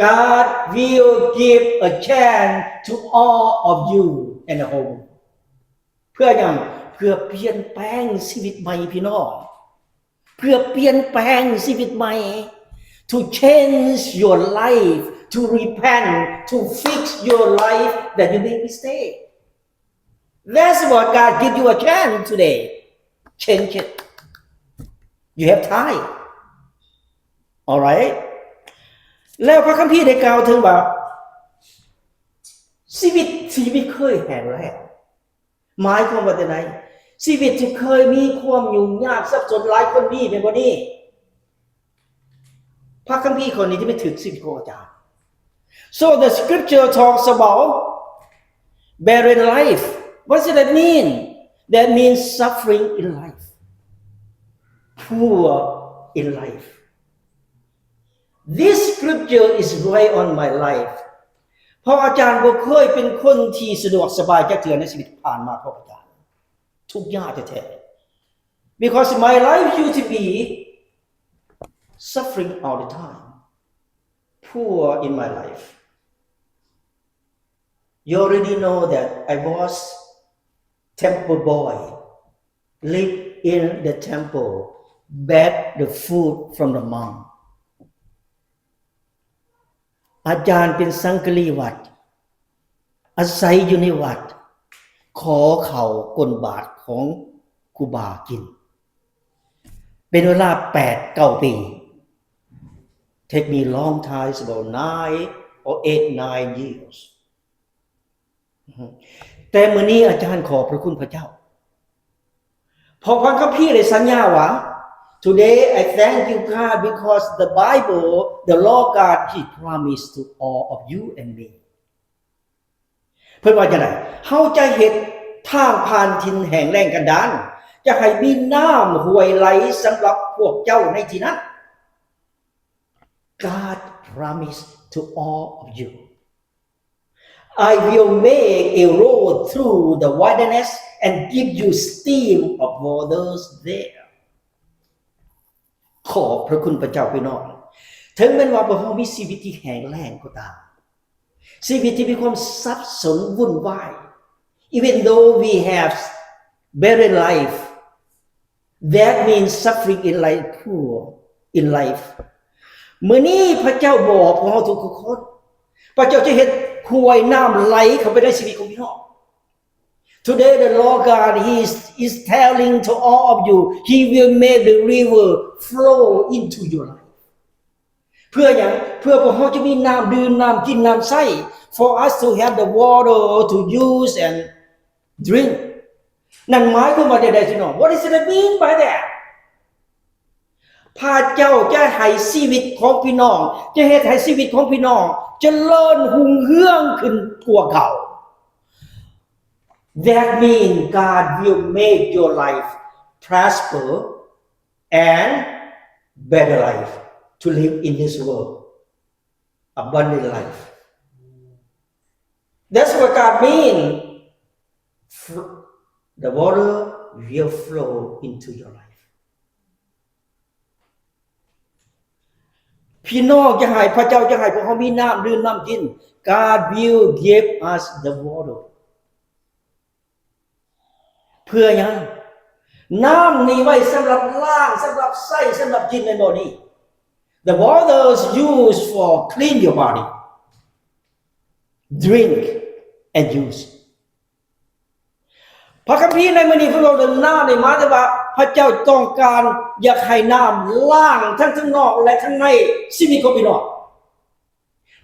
God will give a chance to all of you and the whole world. ເພື່ອຫຍັງ? ເພື່ອປ່ຽນແປງຊີວິດໃໝ່ ພີ່ນ້ອງ. ເພື່ອປ່ຽນແປງຊີວິດໃໝ່. To change your life, to repent, to fix your life that you make mistake. That's what God give you a chance today. Change it. You have time. Alright? ແລ້ວພະຄຳພີໄດ້ກ່າວເຖິງວ່າ ຊີວິດທີ່ມີເຄີຍແຫ້ງແລ້ງ ໝາຍຄວາມວ່າຈັ່ງໃດ? ຊີວິດທີ່ເຄີຍມີຄວາມຫຍຸ້ງຍາກສັບສົນ ຫຼາຍຄົນມີ ແມ່ນບໍ່ນີ້? ພະຄຳພີຂໍ້ນີ້ທີ່ໄປຖືກຊີວິດຂອງອາຈານ. So the scripture talks about barren life. What does that mean? That means suffering in life. Poor in life. This scripture is right on my life. ເພາະອາຈານບໍ່ເຄີຍເປັນຄົນທີ່ສະດວກສະບາຍຈັກເທື່ອໃນຊີວິດຜ່ານມາຂອງອາຈານ. ທຸກຍາກແທ້ໆ. Because my life used to be suffering all the time. Poor in my life. You already know that I was temple boy, live in the temple, beg the food from the monk. ອາຈານເປັນສັງກະລີວັດ, ອາໄສຢູ່ໃນວັດ, ຂໍເຂົ້າກົ້ນບາດຂອງຄູບາກິນ ເປັນເວລາແປດເກົ້າປີ. Take me long time, it's about nine or eight, nine years. ແຕ່ມື້ນີ້ອາຈານຂອບພະຄຸນພະເຈົ້າ ເພາະພະຄຳພີໄດ້ສັນຍາວ່າ Today I thank you, God, because the Bible, the Lord God, He promised to all of you and me. ເພິ່ນວ່າຈັ່ງໃດ? ເຮົາຈະເຮັດທາງຜ່ານຖິ່ນແຫ້ງແລ້ງກັນດານ, ຈະໃຫ້ມີນ້ຳຫ້ວຍໄຫຼສຳລັບພວກເຈົ້າໃນທີ່ນັ້ນ. God promised to all of you, I will make a road through the wilderness and give you stream of waters there. ຂອບພະຄຸນພະເຈົ້າ ພີ່ນ້ອງ. ເຖິງແມ່ນວ່າພວກເຮົາມີຊີວິດທີ່ແຫ້ງແລ້ງກໍຕາມ, ຊີວິດທີ່ມີຄວາມສັບສົນວຸ່ນວາຍ, even though we have barren life, that means suffering in life, poor in life. ມື້ນີ້ພະເຈົ້າບອກພວກເຮົາທຸກໆຄົນ, ພະເຈົ້າຈະເຮັດຫ້ວຍນ້ຳໄຫຼເຂົ້າໄປໃນຊີວິດຂອງພີ່ນ້ອງ. Today, the Lord God, He is, is telling to all of you, He will make the river flow into your life. ເ ພື່ອຫຍັງ? ເພື່ອພວກເຮົາຈະມີນ້ຳດື່ມ, ນ້ຳກິນ, ນ້ຳໃຊ້. For us to have the water to use and drink. ນັ້ນໝາຍຄວາມວ່າແນວໃດ ພີ່ນ້ອງ? What is it mean by that? ພະເຈົ້າຈະໃຫ້ຊີວິດຂອງພີ່ນ້ອງ, ຈະເຮັດໃຫ້ຊີວິດຂອງພີ່ນ້ອງຈະເລີນຮຸ່ງເຮືອງຂຶ້ນກວ່າເກົ່າ. That means God will make your life prosper and better life to live in this world. Abundant life. That's what God mean. Fl- the water will flow into your life. ພີ່ນ້ອງຈະໃຫ້, ພະເຈົ້າຈະໃຫ້ພວກເຮົາມີນ້ຳດື່ມ, ນ້ຳກິນ. God will give us the water. ເພື່ອຫຍັງ? ນ້ຳນີ້ໄວ້ສຳລັບລ້າງ, ສຳລັບໃຊ້, ສຳລັບກິນ ແມ່ນບໍ່ນີ້? The water is used for clean your body, drink and use. ພະຄຳພີໃນມື້ນີ້ເພິ່ນເວົ້າເລື່ອງນ້ຳນີ້ ໝາຍເຖິງວ່າພະເຈົ້າຕ້ອງການຢາກໃຫ້ນ້ຳລ້າງທັງທາງນອກ ແລະ ທາງໃນຊີວິດຂອງພີ່ນ້ອງ.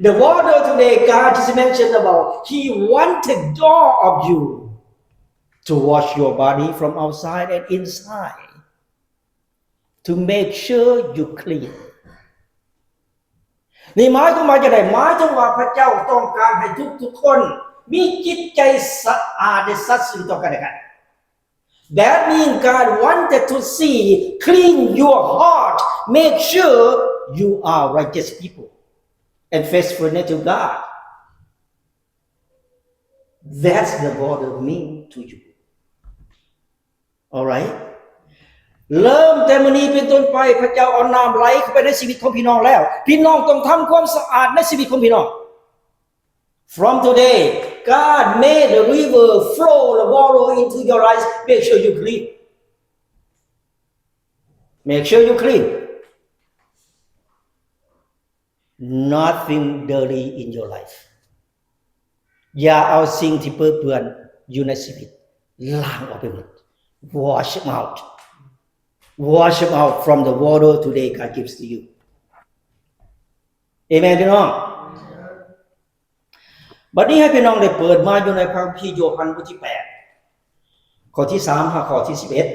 The water today, God just mentioned about, He wanted all of you to wash your body from outside and inside to make sure you clean. ນີ້ໝາຍຄວາມວ່າຈັ່ງໃດ? ໝາຍເຖິງວ່າພະເຈົ້າຕ້ອງການໃຫ້ທຸກໆຄົນມີຈິດໃຈສະອາດ ແລະ ສັດຊື່ຕໍ່ກັນແລະກັນ. That means God wanted to see clean your heart, make sure you are righteous people and faithfulness to God. That's the water mean to you. Alright. ເລີ່ມແຕ່ມື້ນີ້ເປັນຕົ້ນໄປ ພະເຈົ້າເອົານ້ຳໄຫຼເຂົ້າໄປໃນຊີວິດຂອງພີ່ນ້ອງແລ້ວ. ພີ່ນ້ອງຕ້ອງທຳຄວາມສະອາດໃນຊີວິດຂອງພີ່ນ້ອງ. From today, God made the river flow the water into your life. Make sure you clean. Make sure you clean. Nothing dirty in your life. ຢ່າເອົາສິ່ງທີ່ເປິເປື້ອນຢູ່ໃນຊີວິດ ລ້າງອອກໄປໝົດ. Wash them out. Wash them out from the water today God gives to you. Amen ພີ່ນ້ອງ. ບັດນີ້ໃຫ້ພີ່ນ້ອງໄດ້ເປີດມາຢູ່ໃນພະຄຳພີໂຍຮັນບົດທີແປດ ຂໍ້ທີສາມຫາຂໍ້ທີສິບເອັດ.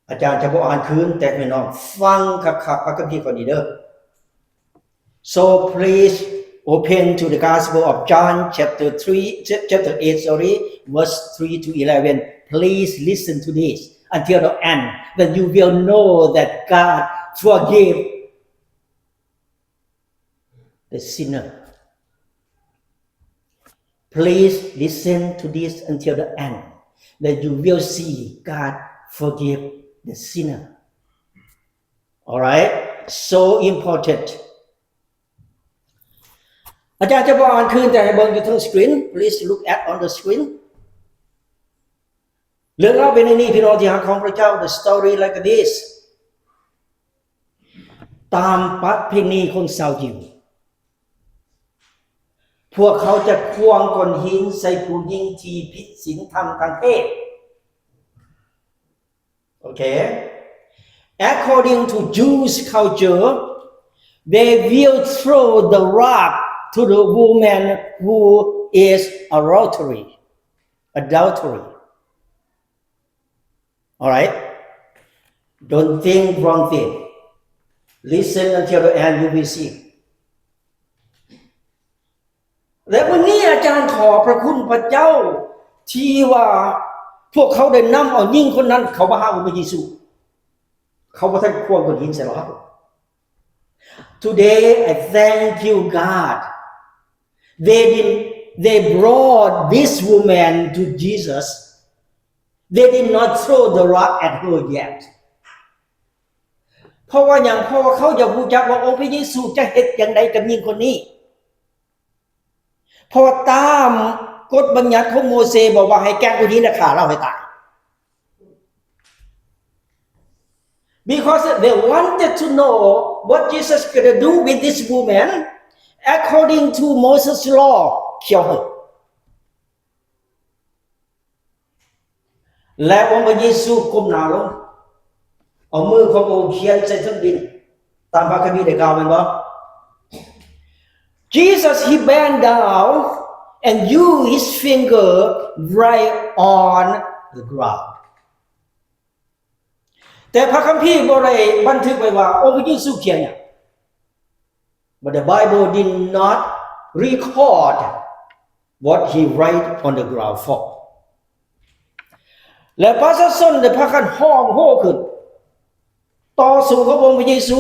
ອາຈານຈະບໍ່ອ່ານຄືນ, ແຕ່ພີ່ນ້ອງຟັງຄັກໆ ພະຄຳພີຂໍ້ນີ້ເດີ້. So please open to the Gospel of John chapter three, chapter eight, sorry, verse three to eleven. Please listen to this until the end. Then you will know that God forgive the sinner. Please listen to this until the end, that you will see God forgive the sinner. Alright? So important. ອາຈານຈະບໍ່ອ່ານຄືນ, ແຕ່ໃຫ້ເບິ່ງຢູ່ເທິງສະກຣີນ. Please look at on the screen. ເລື່ອງລາວເປັນຢ່າງນີ້ ພີ່ນ້ອງທີ່ຮັກຂອງພະເຈົ້າ. The story like this. ຕາມປະເພນີຂອງຊາວຢິວ, ພວກເຂົາຈະຂວ້າງກ້ອນຫີນໃສ່ຜູ້ຍິງທີ່ຜິດສິນທຳທາງເພດ. ໂອເຄ. According to Jews culture, they will throw the rock to the woman who is adultery. Adultery. Alright? Don't think wrong thing. Listen until the end, you will see. ແລະ ມື້ນີ້ອາຈານຂອບພະຄຸນພະເຈົ້າ ທີ່ວ່າພວກເຂົາໄດ້ນຳເອົາຍິງຄົນນັ້ນເຂົ້າມາຫາອົງພະເຢຊູ. ເຂົາບໍ່ທັນຂວ້າງກ້ອນຫີນໃສ່ລາວ. Today, I thank you, God. They didn't, they brought this woman to Jesus. They did not throw the rock at her yet. ເພາະວ່າຫຍັງ? ເພາະວ່າເຂົາຢາກຮູ້ຈັກວ່າອົງພະເຢຊູຈະເຮັດຈັ່ງໃດກັບຍິງຄົນນີ້. ເພາະວ່າຕາມກົດບັນຍັດຂອງໂມເຊບອກວ່າໃຫ້ແກ່ງກົ້ອນຫີນແລະຂ້າລາວໃຫ້ຕາຍ. Because they wanted to know what Jesus gonna do with this woman. According to Moses law, kill her. ແລະ ອົງພະເຢຊູກົ້ມໜ້າລົງ ເອົາມືຂອງພະອົງຂຽນໃສ່ເທິງດິນ ຕາມພະຄຳພີໄດ້ກ່າວແມ່ນບໍ່? Jesus, he bent down and use his finger write on the ground. ແຕ່ພະຄຳພີບໍ່ໄດ້ບັນທຶກໄວ້ວ່າອົງພະເຢຊູຂຽນຫຍັງ. But the Bible did not record what he write on the ground for. ແລະ ປະຊາຊົນໄດ້ພາກັນຮ້ອງໂຮຂຶ້ນ ຕໍ່ສູ້ກັບອົງພະເຢຊູ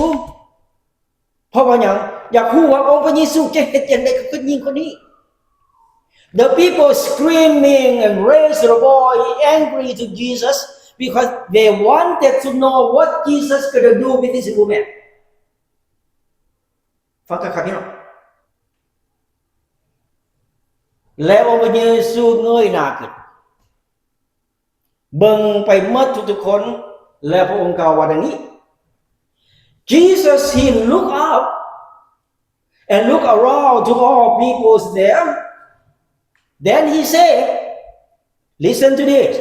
ເພາະວ່າຫຍັງ? ຢາກຮູ້ວ່າອົງພະເຢຊູຈະເຮັດຈັ່ງໃດກັບຜູ້ຍິງຄົນນີ້. The people screaming and raise their voice angry to Jesus because they wanted to know what Jesus gonna do with this woman. ຟັງຄັກໆ ພີ່ນ້ອງ. ແລ້ວອົງພະເຢຊູເງີຍໜ້າຂຶ້ນ ເບິ່ງໄປໝົດທຸກໆຄົນ ແລະ ພະອົງກ່າວວ່າດັ່ງນີ້, Jesus, he look up and look around to all peoples there. Then he said, listen to this.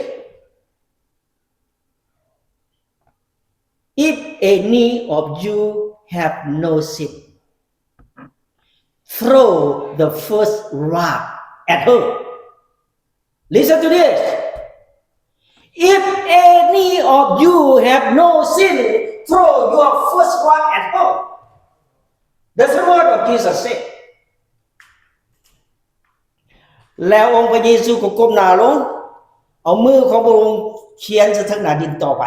If any of you have no sin, throw the first rock at her. Listen to this. If any of you have no sin, throw your first rock at her. That's the word of Jesus said. ແລ້ວອົງພະເຢຊູກໍກົ້ມໜ້າລົງ ເອົາມືຂອງພະອົງຂຽນໃສ່ເທິງໜ້າດິນຕໍ່ໄປ.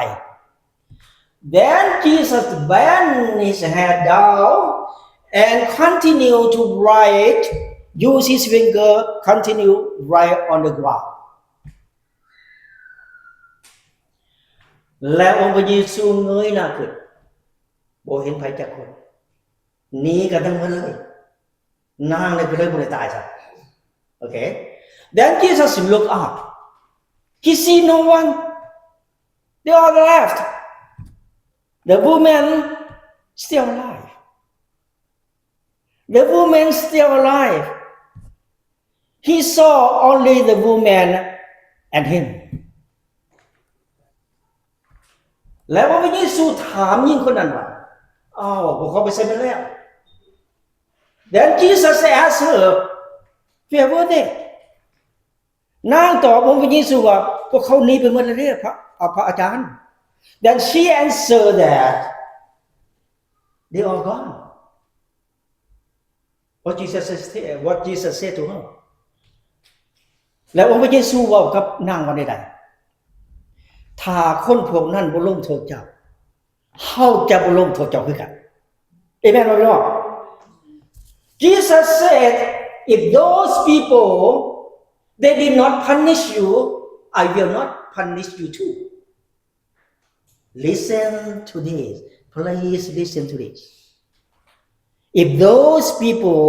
Then Jesus bent his head down and continue to write, use his finger, continue write on the ground. ແລ້ວອົງພະເຢຊູເງີຍໜ້າຂຶ້ນ ບໍ່ເຫັນໃຜຈັກຄົນ ໜີກັນທັງໝົດເລີຍ. ນາງນີ້ກໍເລີຍບໍ່ໄດ້ຕາຍຊະ. Okay. Then Jesus look up. He see no one. They all left. The woman still alive. The woman still alive. He saw only the woman and him. ແລ້ວພະເຢຊູຖາມຍິງຄົນນັ້ນວ່າ ອ້າວ ພວກເຂົາໄປໃສໝົດແລ້ວ? Then Jesus asked her, where were they? ນາງຕອບອົງພະເຢຊູວ່າ ພວກເຂົາໜີໄປໝົດແລ້ວເດ້ ພະ ພະອາຈານ. Then she answered that they are gone. What Jesus says, what Jesus said to her. ແລ້ວອົງພະເຢຊູເວົ້າກັບນາງວ່າແນວໃດ? ຖ້າຄົນພວກນັ້ນບໍ່ລົງໂທດເຈົ້າ ເຮົາຈະບໍ່ລົງໂທດເຈົ້າຄືກັນ. ເອເມນບໍ່ພີ່ນ້ອງ? Jesus said, if those people, they did not punish you, I will not punish you too. Listen to this. Please listen to this. If those people,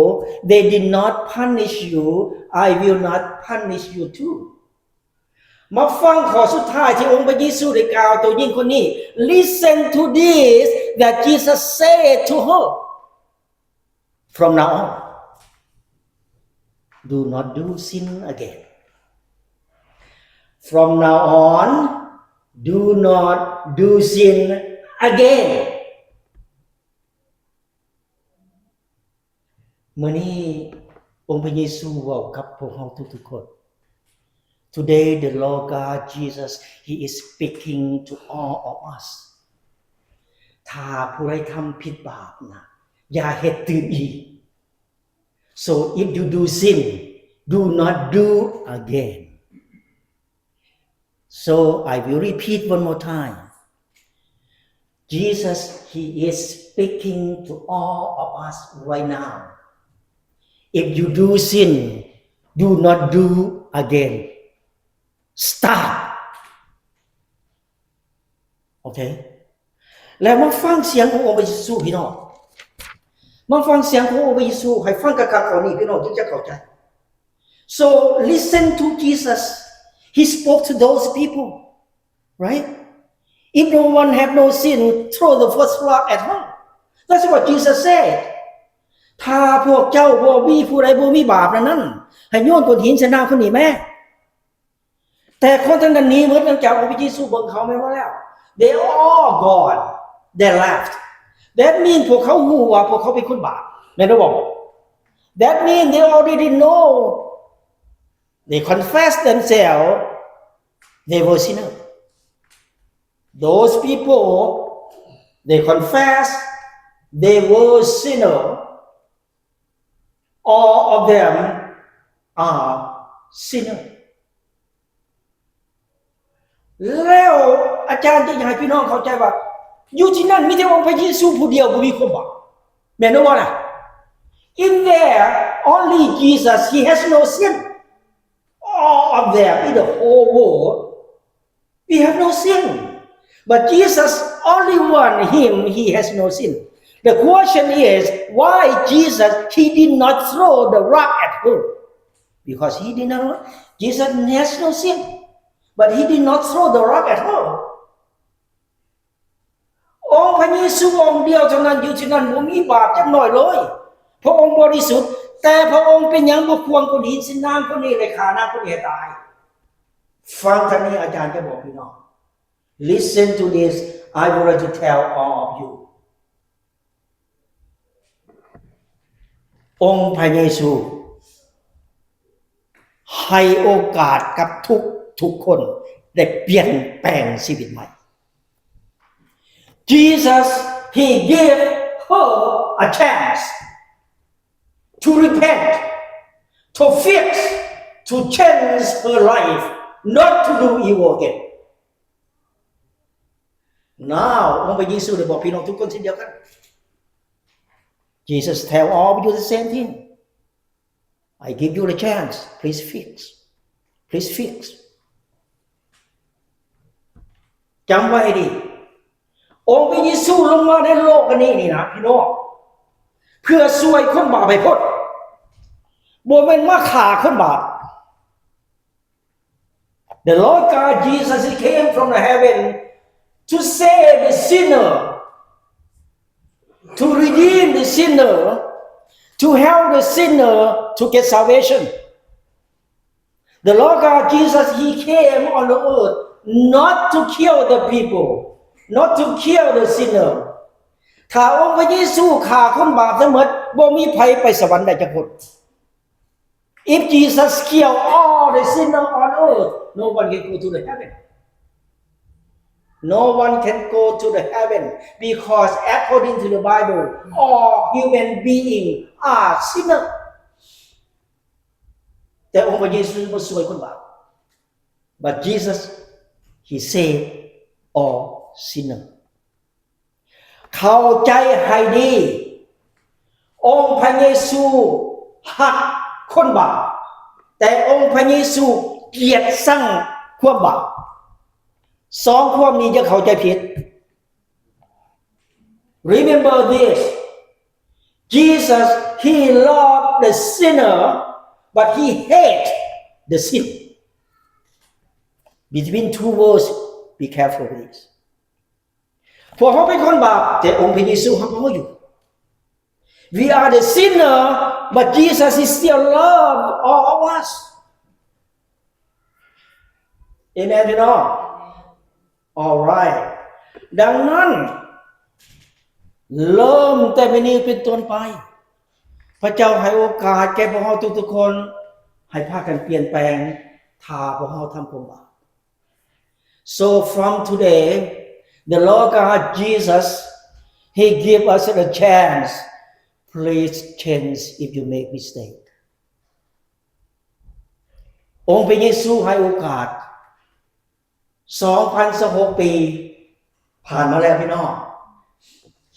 they did not punish you, I will not punish you too. ມາຟັງຂໍ້ສຸດທ້າຍທີ່ອົງພະເຢຊູໄດ້ກ່າວຕໍ່ຍິງຄົນນີ້. Listen to this that Jesus said to her. From now on, do not do sin again. From now on, do not do sin again. ມື້ນີ້ອົງພະເຢຊູເວົ້າກັບພວກເຮົາທຸກໆຄົນ. Today, the Lord God Jesus, He is speaking to all of us. ຖ້າຜູ້ໃດທຳຜິດບາບນະ ຢ່າເຮັດຕື່ມອີກ. So if you do sin, do not do again. So I will repeat one more time. Jesus, He is speaking to all of us right now. If you do sin, do not do again. Stop. Okay? ແລ້ວມາຟັງສຽງຂອງອົງພະເຢຊູ ພີ່ນ້ອງ. ມາຟັງສຽງຂອງອົງພະເຢຊູ ໃຫ້ຟັງຄັກໆ ຂໍ້ນີ້ ພີ່ນ້ອງຈຶ່ງຈະເຂົ້າໃຈ. So listen to Jesus. He spoke to those people, right? If no one have no sin, throw the first rock at her. That's what Jesus said. ຖ້າພວກເຈົ້າບໍ່ມີຜູ້ໃດບໍ່ມີບາບນັ້ນ ໃຫ້ໂຍນກ້ອນຫີນໃສ່ນາງຄົນນີ້ແມ້. ແຕ່ຄົນທັງນັ້ນໜີໝົດ ຫຼັງຈາກອົງພະເຢຊູເບິ່ງເຂົາແມ່ນບໍ່ແລ້ວ. They all gone. They left. That mean ພວກເຂົາຮູ້ວ່າພວກເຂົາເປັນຄົນບາບ ແມ່ນຫຼືບໍ່? That mean they already know, they confess themselves, they were sinner. Those people, they confess they were sinner. All of them are sinner. ແລ້ວອາຈານຈະຢາກໃຫ້ພີ່ນ້ອງເຂົ້າໃຈວ່າ ຢູ່ທີ່ນັ້ນມີແຕ່ອົງພະເຢຊູຜູ້ດຽວບໍ່ມີຄວາມບາບ ແມ່ນບໍ່ລະ? In there, only Jesus, he has no sin. All of them in the whole world, we have no sin. But Jesus, only one, him, he has no sin. The question is, why Jesus, he did not throw the rock at her? Because he did not, Jesus has no sin. But he did not throw the rock at her. ອົງພະເຢຊູອົງດຽວເທົ່ານັ້ນ ຢູ່ທີ່ນັ້ນບໍ່ມີບາບຈັກໜ້ອຍເລີຍ. ພະອົງບໍລິສຸດ, ແຕ່ພະອົງເປັນຫຍັງບໍ່ຂວ້າງກ້ອນຫີນໃສ່ນາງຄົນນີ້ ແລະ ຂ້ານາງຄົນນີ້ໃຫ້ຕາຍ? ຟັງທາງນີ້ ອາຈານຈະບອກພີ່ນ້ອງ. Listen to this, I would like to tell all of you. ອົງພະເຢຊູໃຫ້ໂອກາດກັບທຸກໆຄົນໄດ້ປ່ຽນແປງຊີວິດໃໝ່. Jesus, he gave her a chance to repent, to fix, to change her life, not to do evil again. Now ອົງພະເຢຊູໄດ້ບອກພີ່ນ້ອງທຸກຄົນເຊັ່ນດຽວກັນ. Jesus tell all of you the same thing. I give you the chance. Please fix. Please fix. ຈຳໄວ້ໃຫ້ດີ. ອົງພະເຢຊູລົງມາໃນໂລກອັນນີ້ນີ້ນະ ພີ່ນ້ອງ, ເພື່ອຊ່ວຍຄົນບາບໃຫ້ພົ້ນ, ບໍ່ແມ່ນມາຂ້າຄົນບາບ. The Lord God Jesus, he came from the heaven to save the sinner, to redeem the sinner, to help the sinner to get salvation. The Lord God Jesus, he came on the earth not to kill the people, not to kill the sinner. ຖ້າອົງພະເຢຊູຂ້າຄົນບາບທັງໝົດ, ບໍ່ມີໃຜໄປສະຫວັນໄດ້ຈັກຄົນ. If Jesus kill all the sinner on earth, no one can go to the heaven. No one can go to the heaven because according to the Bible, all human beings are sinner. ແຕ່ອົງພະເຢຊູບໍ່ຊ່ວຍຄົນບາບ. But Jesus, he save all sinner. ເຂົ້າໃຈໃຫ້ດີ, ອົງພະເຢຊູຮັກຄົນບາບ, ແຕ່ອົງພະເຢຊູກຽດຊັງຄວາມບາບ. ສອງຄວາມນີ້ຢ່າເຂົ້າໃຈຜິດ. Remember this, Jesus, he loved the sinner, but he hate the sin. Between two words, be careful with this. ພວກເຮົາເປັນຄົນບາບ, ແຕ່ອົງພະເຢຊູຮັກເຮົາຢູ່. We are the sinner, but Jesus is still love all of us. Amen, ພີ່ນ້ອງ? Alright. ດັ່ງນັ້ນ, ເລີ່ມແຕ່ມື້ນີ້ເປັນຕົ້ນໄປ, ພະເຈົ້າໃຫ້ໂອກາດແກ່ພວກເຮົາທຸກໆຄົນ, ໃຫ້ພາກັນປ່ຽນແປງ, ຖ້າພວກເຮົາທຳຄວາມບາບ. So from today, the Lord God Jesus, he give us a chance. Please change if you make mistake. ອົງພະເຢຊູໃຫ້ໂອກາດ. ສອງພັນຊາວຫົກປີຜ່ານມາແລ້ວ ພີ່ນ້ອງ,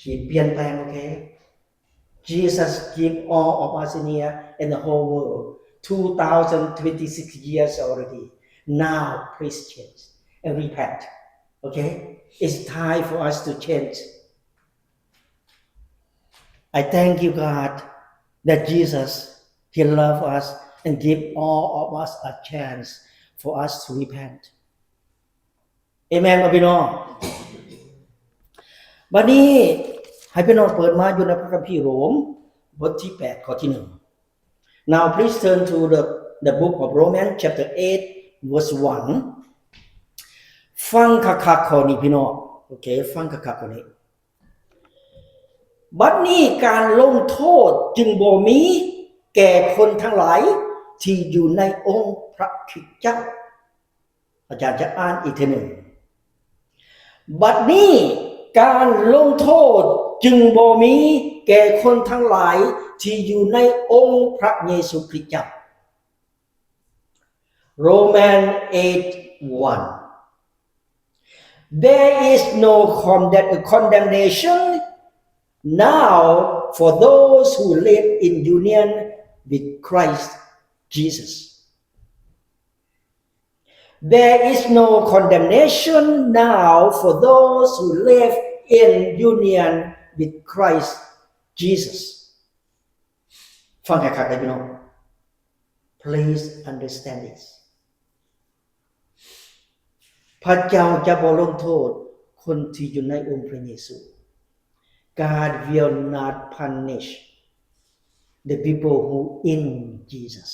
ຊິປ່ຽນແປງ, ໂອເຄ? Jesus give all of us in here and the whole world two thousand twenty-six years already. Now please change and repent. Okay? It's time for us to change. I thank you, God, that Jesus, he love us and give all of us a chance for us to repent. Amen ບໍ່ ພີ່ນ້ອງ? ບັດນີ້ໃຫ້ພີ່ນ້ອງເປີດມາຢູ່ໃນພະຄຳພີໂຣມ ບົດທີແປດ ຂໍ້ທີໜຶ່ງ. Now please turn to the, the book of Romans chapter eight verse one. ຟັງຄັກໆຂໍ້ນີ້ ພີ່ນ້ອງ, ໂອເຄ, ຟັງຄັກໆຂໍ້ນີ້. ບັດນີ້ການລົງໂທດຈຶ່ງບໍ່ມີແກ່ຄົນທັງຫຼາຍທີ່ຢູ່ໃນອົງພະຄຣິດເຈົ້າ. ອາຈານຈະອ່ານອີກເທື່ອໜຶ່ງ. ບັດນີ້ການລົງໂທດຈຶ່ງບໍ່ມີແກ່ຄົນທັງຫຼາຍທີ່ຢູ່ໃນອົງພະເຢຊູຄຣິດເຈົ້າ. Romans eight one. There is no condemn-, condemnation now for those who live in union with Christ Jesus. There is no condemnation now for those who live in union with Christ Jesus. ຟັງໃຫ້ຄັກເດີພີ່ນ້ອງ. Please understand this. ພະເຈົ້າຈະບໍ່ລົງໂທດຄົນທີ່ຢູ່ໃນອົງພະເຢຊູ. God will not punish the people who in Jesus.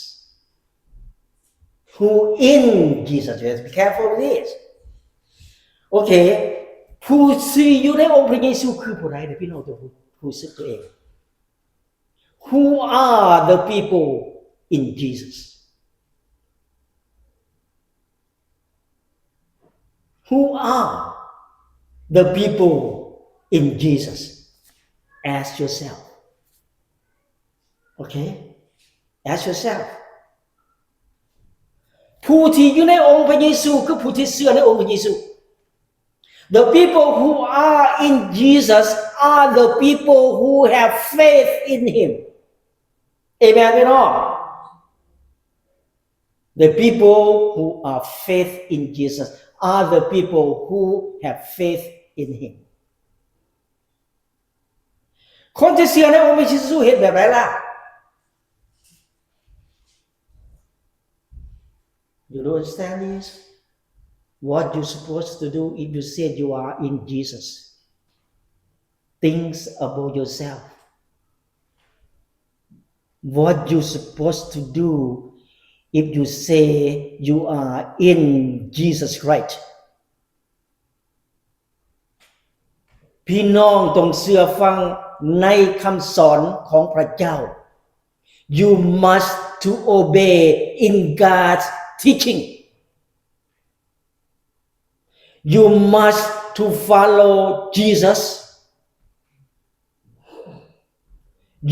Who in Jesus. You have to be careful with this. ໂອເຄ ຜູ້ທີ່ຢູ່ໃນອົງພະເຢຊູຄືຜູ້ໃດເດີ ພີ່ນ້ອງ ຕ້ອງຮູ້ສຶກຕົວເອງ. Who are the people in Jesus? Who are the people in Jesus? Ask yourself. Okay? Ask yourself. ຜູ້ທີ່ຢູ່ໃນອົງພະເຢຊູ ຄືຜູ້ທີ່ເຊື່ອໃນອົງພະເຢຊູ. The people who are in Jesus are the people who have faith in him. Amen, ພີ່ນ້ອງ. The people who are faith in Jesus are the people who have faith in him. ຄົນທີ່ເຊື່ອໃນອົງພະເຢຊູເຮັດແບບໃດລະ? You don't understand this? What you supposed to do if you say you are in Jesus? Things about yourself. What you supposed to do if you say you are in Jesus Christ? ພີ່ນ້ອງຕ້ອງເຊື່ອຟັງໃນຄຳສອນຂອງພະເຈົ້າ. You must to obey in God's teaching. You must to follow Jesus.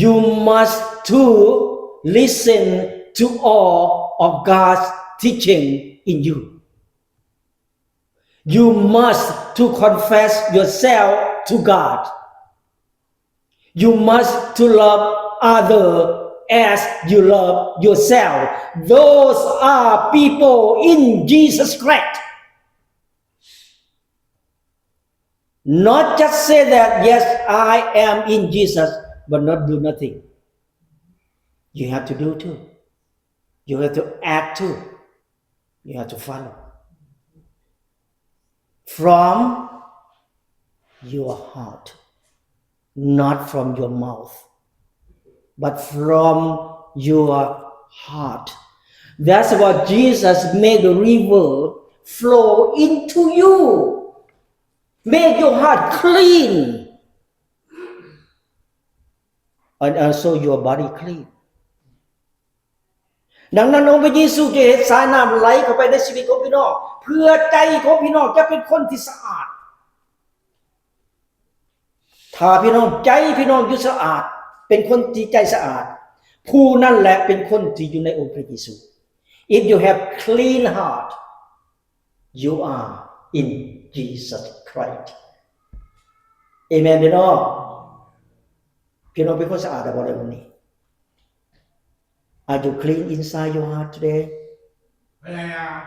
You must to listen to all of God's teaching in you. You must to confess yourself to God. You must to love other as you love yourself. Those are people in Jesus Christ. Not just say that, "Yes, I am in Jesus," but not do nothing. You have to do too. You have to act too. You have to follow. From your heart, not from your mouth, but from your heart. That's why Jesus made the river flow into you. Make your heart clean. And also your body clean. ດັ່ງນັ້ນ ອົງພະເຢຊູຈະເຮັດສາຍນ້ຳໄຫຼເຂົ້າໄປໃນຊີວິດຂອງພີ່ນ້ອງ ເພື່ອໃຈຂອງພີ່ນ້ອງຈະເປັນຄົນທີ່ສະອາດ. ຖ້າພີ່ນ້ອງ ໃຈພີ່ນ້ອງຢູ່ສະອາດ ເປັນຄົນທີ່ໃຈສະອາດ ຜູ້ນັ້ນແຫຼະເປັນຄົນທີ່ຢູ່ໃນອົງພະເຢຊູ. If you have clean heart, you are in Jesus Christ. Amen ພີ່ນ້ອງ. ພີ່ນ້ອງເປັນຄົນສະອາດແລ້ວບໍ່ໃນມື້ນີ້? Are you clean inside your heart today? ພະຍາຍາມ.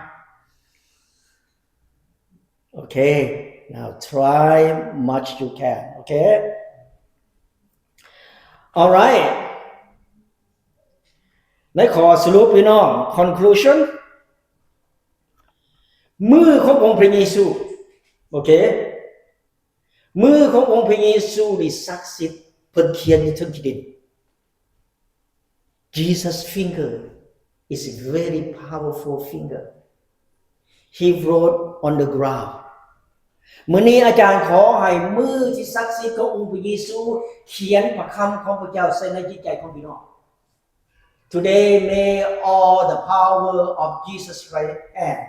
Okay, now try much you can. Okay? All right. ໃນຂໍ້ສະຫຼຸບ ພີ່ນ້ອງ conclusion ມືຂອງອົງພະເຢຊູ. ໂອເຄ ມືຂອງອົງພະເຢຊູນີ້ສັກສິດ ເພິ່ນຂຽນຢູ່ເທິງຂີ້ດິນ. Jesus' finger is a very powerful finger. He wrote on the ground. ມື້ນີ້ອາຈານຂໍໃຫ້ມືທີ່ສັກສິດຂອງອົງພະເຢຊູຂຽນພະຄຳຂອງພະເຈົ້າໃສ່ໃນຈິດໃຈຂອງພີ່ນ້ອງ. Today, may all the power of Jesus Christ hand,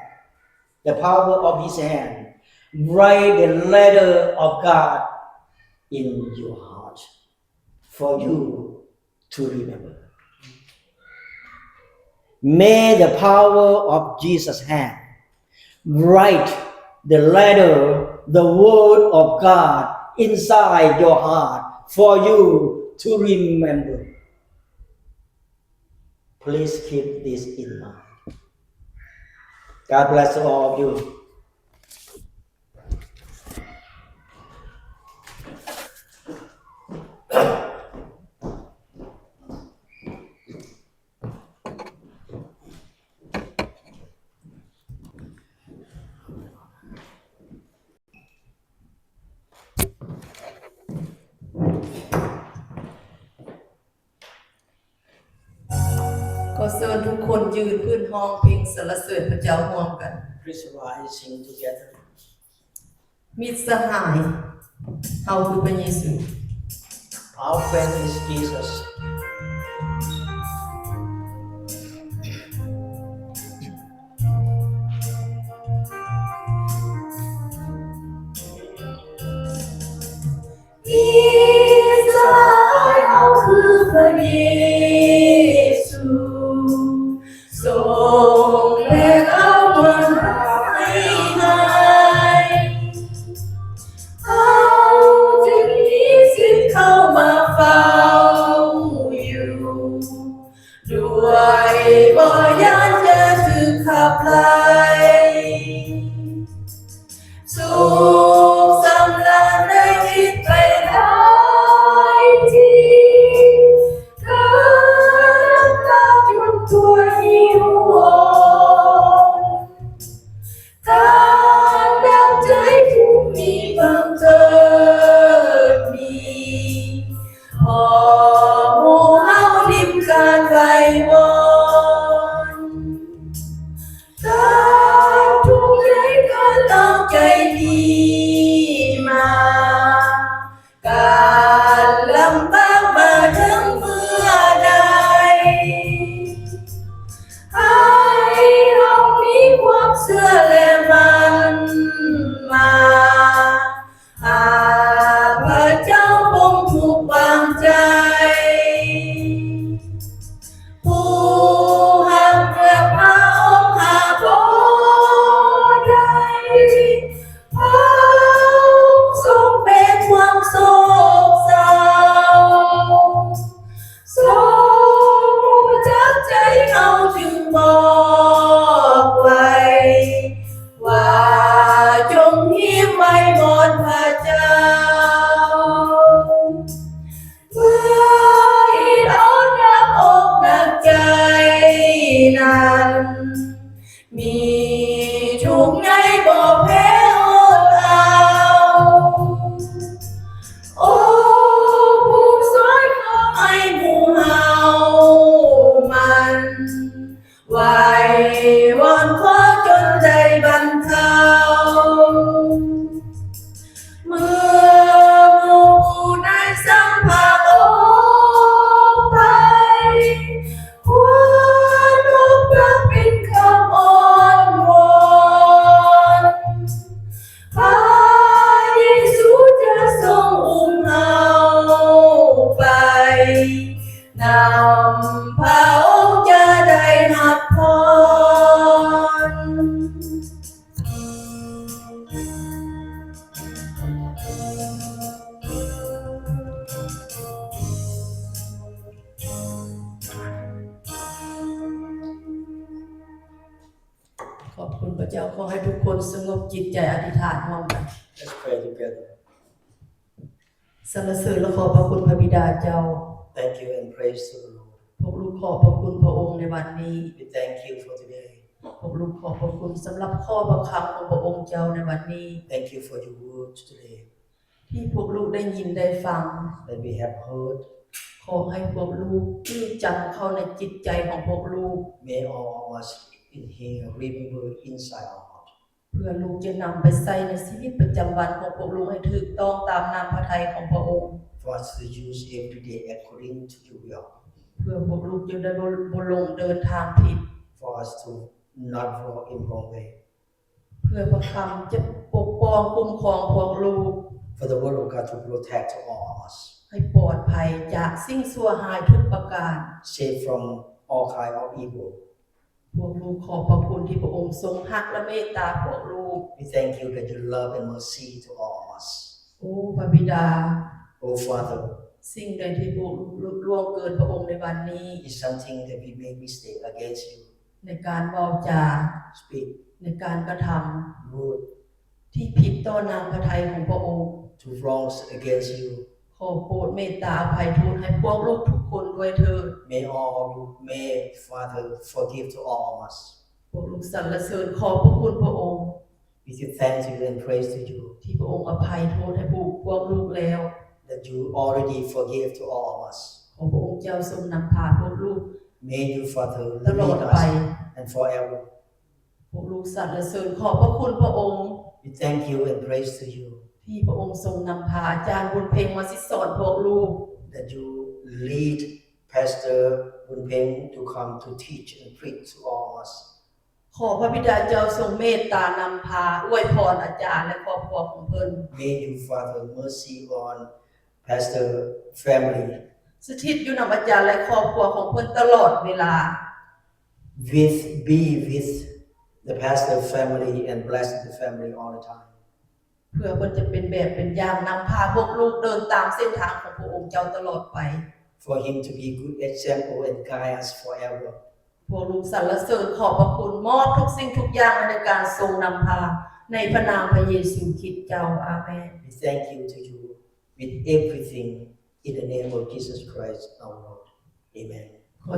the power of His hand, write the letter of God in your heart for you to remember. May the power of Jesus hand write the letter, the word of God inside your heart for you to remember. Please keep this in mind. God bless all of you. ຂໍເຊີນທຸກຄົນຢືນຂຶ້ນຮ້ອງເພງສັນລະເສີນພະເຈົ້າຮ່ວມກັນ. Please rise, sing together. ມິດສະຫາຍ ເຮົາຄືພະເຢຊູ. Our friend is Jesus. ມິດສະຫາຍເຮົາຄືພະເຢຊູ ຊົງແບກເອົາຄວາມຮ້າຍໃຫ້. ເຮົາຈຶ່ງມີສິດເຂົ້າມາເຝົ້າຢູ່ ດ້ວຍບໍ່ຢ້ານຈະຖືກຂັບໄລ່. ສຸກສຳລານໃນຈິດໃຈໄດ້ທີ່ ເກີດນ້ຳຕາຈົນຕົວຫິວໂຫຍ ການດັງໃຈຜູ້ມີບັງເກີດມີ ພໍໝູ່ເຮົາລິມການໄຫວ້ວອນ. ການທຸກໃຈ ການຕັ້ງໃຈດີມາ ການລຳບາກມາເຖິງເມື່ອໃດ ໃຫ້ເຮົາມີຄວາມເຊື່ອ ແລະ ໝັ້ນມາ ຫາພະເຈົ້າປົງປຸກວາງໃຈ. ຜູ້ຮັກເກີດພະອົງຫາບໍ່ໄດ້ ພະອົງຊົງແບກຄວາມໂສກເສົ້າ ຊົງຮູ້ຈັກໃຈເຮົາຈຶ່ງບອກໄວ້ ວ່າຈົ່ງຫິມໄວ້ບ່ອນພະເຈົ້າ. ເມື່ອເຫັນເອົາໜັກອົກໜັກໃຈນັ້ນ ມີທຸກໃນບໍ່ແພ້ອົດເອົາ. ໂອ ຜູ້ຊ່ວຍຂອງອ້າຍໝູ່ເຮົາ ໝັ້ນໄຫວ້ວອນຂໍຈົນໄດ້ບັນເທົາ. ເມື່ອໝູ່ຜູ້ນາຍສັງພະອົກໄປ ຄວນອົກຫັກເປັນຄຳອ້ອນວອນ ພະເຢຊູຈະຊົງອຸ້ມເຮົາໄປ ນຳພະອົງຈະໄດ້ຮັບພອນ. ຂອບຄຸນພະເຈົ້າ. ຂໍໃຫ້ທຸກຄົນສະຫງົບຈິດໃຈອະທິຖານຮ່ວມກັນ. Let's pray together. ສັນລະເສີນ ແລະ ຂອບພະຄຸນພະບິດາເຈົ້າ. Thank you and praise the Lord. ພວກລູກຂອບພະຄຸນພະອົງໃນວັນນີ້. We thank you for today. ພວກລູກຂອບພະຄຸນສຳລັບຂໍ້ພະຄຳຂອງພະອົງເຈົ້າໃນວັນນີ້. Thank you for your word today. ທີ່ພວກລູກໄດ້ຍິນໄດ້ຟັງ. That we have heard. ຂໍໃຫ້ພວກລູກຈື່ຈຳເຂົ້າໃນຈິດໃຈຂອງພວກລູກ. May all of us in here remember inside our heart. ເພື່ອລູກຈະນຳໄປໃຊ້ໃນຊີວິດປະຈຳວັນຂອງພວກລູກໃຫ້ຖືກຕ້ອງຕາມນ້ຳພະໄທຂອງພະອົງ For us to use every day according to your will. ເພື່ອພວກລູກຈະໄດ້ບໍ່ ບໍ່ຫຼົງເດີນທາງຜິດ For us to not walk in wrong way. ເພື່ອພະຄຳຈະປົກປ້ອງຄຸ້ມຄອງພວກລູກ For the word of God to protect all of us. ໃຫ້ປອດໄພຈາກສິ່ງຊົ່ວຮ້າຍທຸກປະການ Safe from all kind of evil. ພວກລູກຂອບພະຄຸນທີ່ພະອົງຊົງຮັກ ແລະ ເມດຕາພວກລູກ. We thank you that you love and mercy to all of us. ໂອ້ ພະບິດາ Oh Father, ສິ່ງໃດທີ່ພວກລູກລຸລ່ວງເກີນພະອົງໃນວັນນີ້ is something that we make mistake against you. ໃນການເວົ້າຈາ Speak ໃນການກະທຳ rude ທີ່ຜິດຕໍ່ນ້ຳພະໄທຂອງພະອົງ to wrongs against you. ຂໍໂປດເມດຕາອະໄພໂທດໃຫ້ພວກລູກທຸກຄົນດ້ວຍເທີດ. May all of you, may Father forgive to all of us. ພວກລູກສັນລະເສີນຂອບພະຄຸນພະອົງ We give thanks to you and praise to you ທີ່ພະອົງອະໄພໂທດໃຫ້ພວກ ພວກລູກແລ້ວ that you already forgive to all of us. ຂໍພະອົງເຈົ້າຊົງນຳພາພວກລູກ May you, Father, ຕະຫຼອດ lead ໄປ us and forever. ພວກລູກສັນລະເສີນຂອບພະຄຸນພະອົງ We thank you and praise to you ທີ່ພະອົງຊົງນຳພາອາຈານບຸນເພັງມາສິດສອນພວກລູກ that you lead Pastor Bun Peng to come to teach and preach to all of us. ຂໍພະບິດາເຈົ້າຊົງເມດຕານຳພາອວຍພອນອາຈານ ແລະ ຄອບຄົວຂອງເພິ່ນ. May you, Father, mercy on Pastor family. ສະຖິດຢູ່ນຳອາຈານ ແລະ ຄອບຄົວຂອງເພິ່ນຕະຫຼອດເວລາ. With, be with the pastor family and bless the family all the time. ເພື່ອເພິ່ນຈະເປັນແບບເປັນຢ່າງ ນຳພາພວກລູກເດີນຕາມເສັ້ນທາງຂອງພະອົງເຈົ້າຕະຫຼອດໄປ. For him to be good example and guide us forever. ພວກລູກສັນລະເສີນຂອບພະຄຸນ ມອບທຸກສິ່ງທຸກຢ່າງໃນການຊົງນຳພາ ໃນພະນາມພະເຢຊູຄຣິດເຈົ້າ. ອາເມນ. We thank you to you with everything in the name of Jesus Christ our Lord. Amen. ຂໍ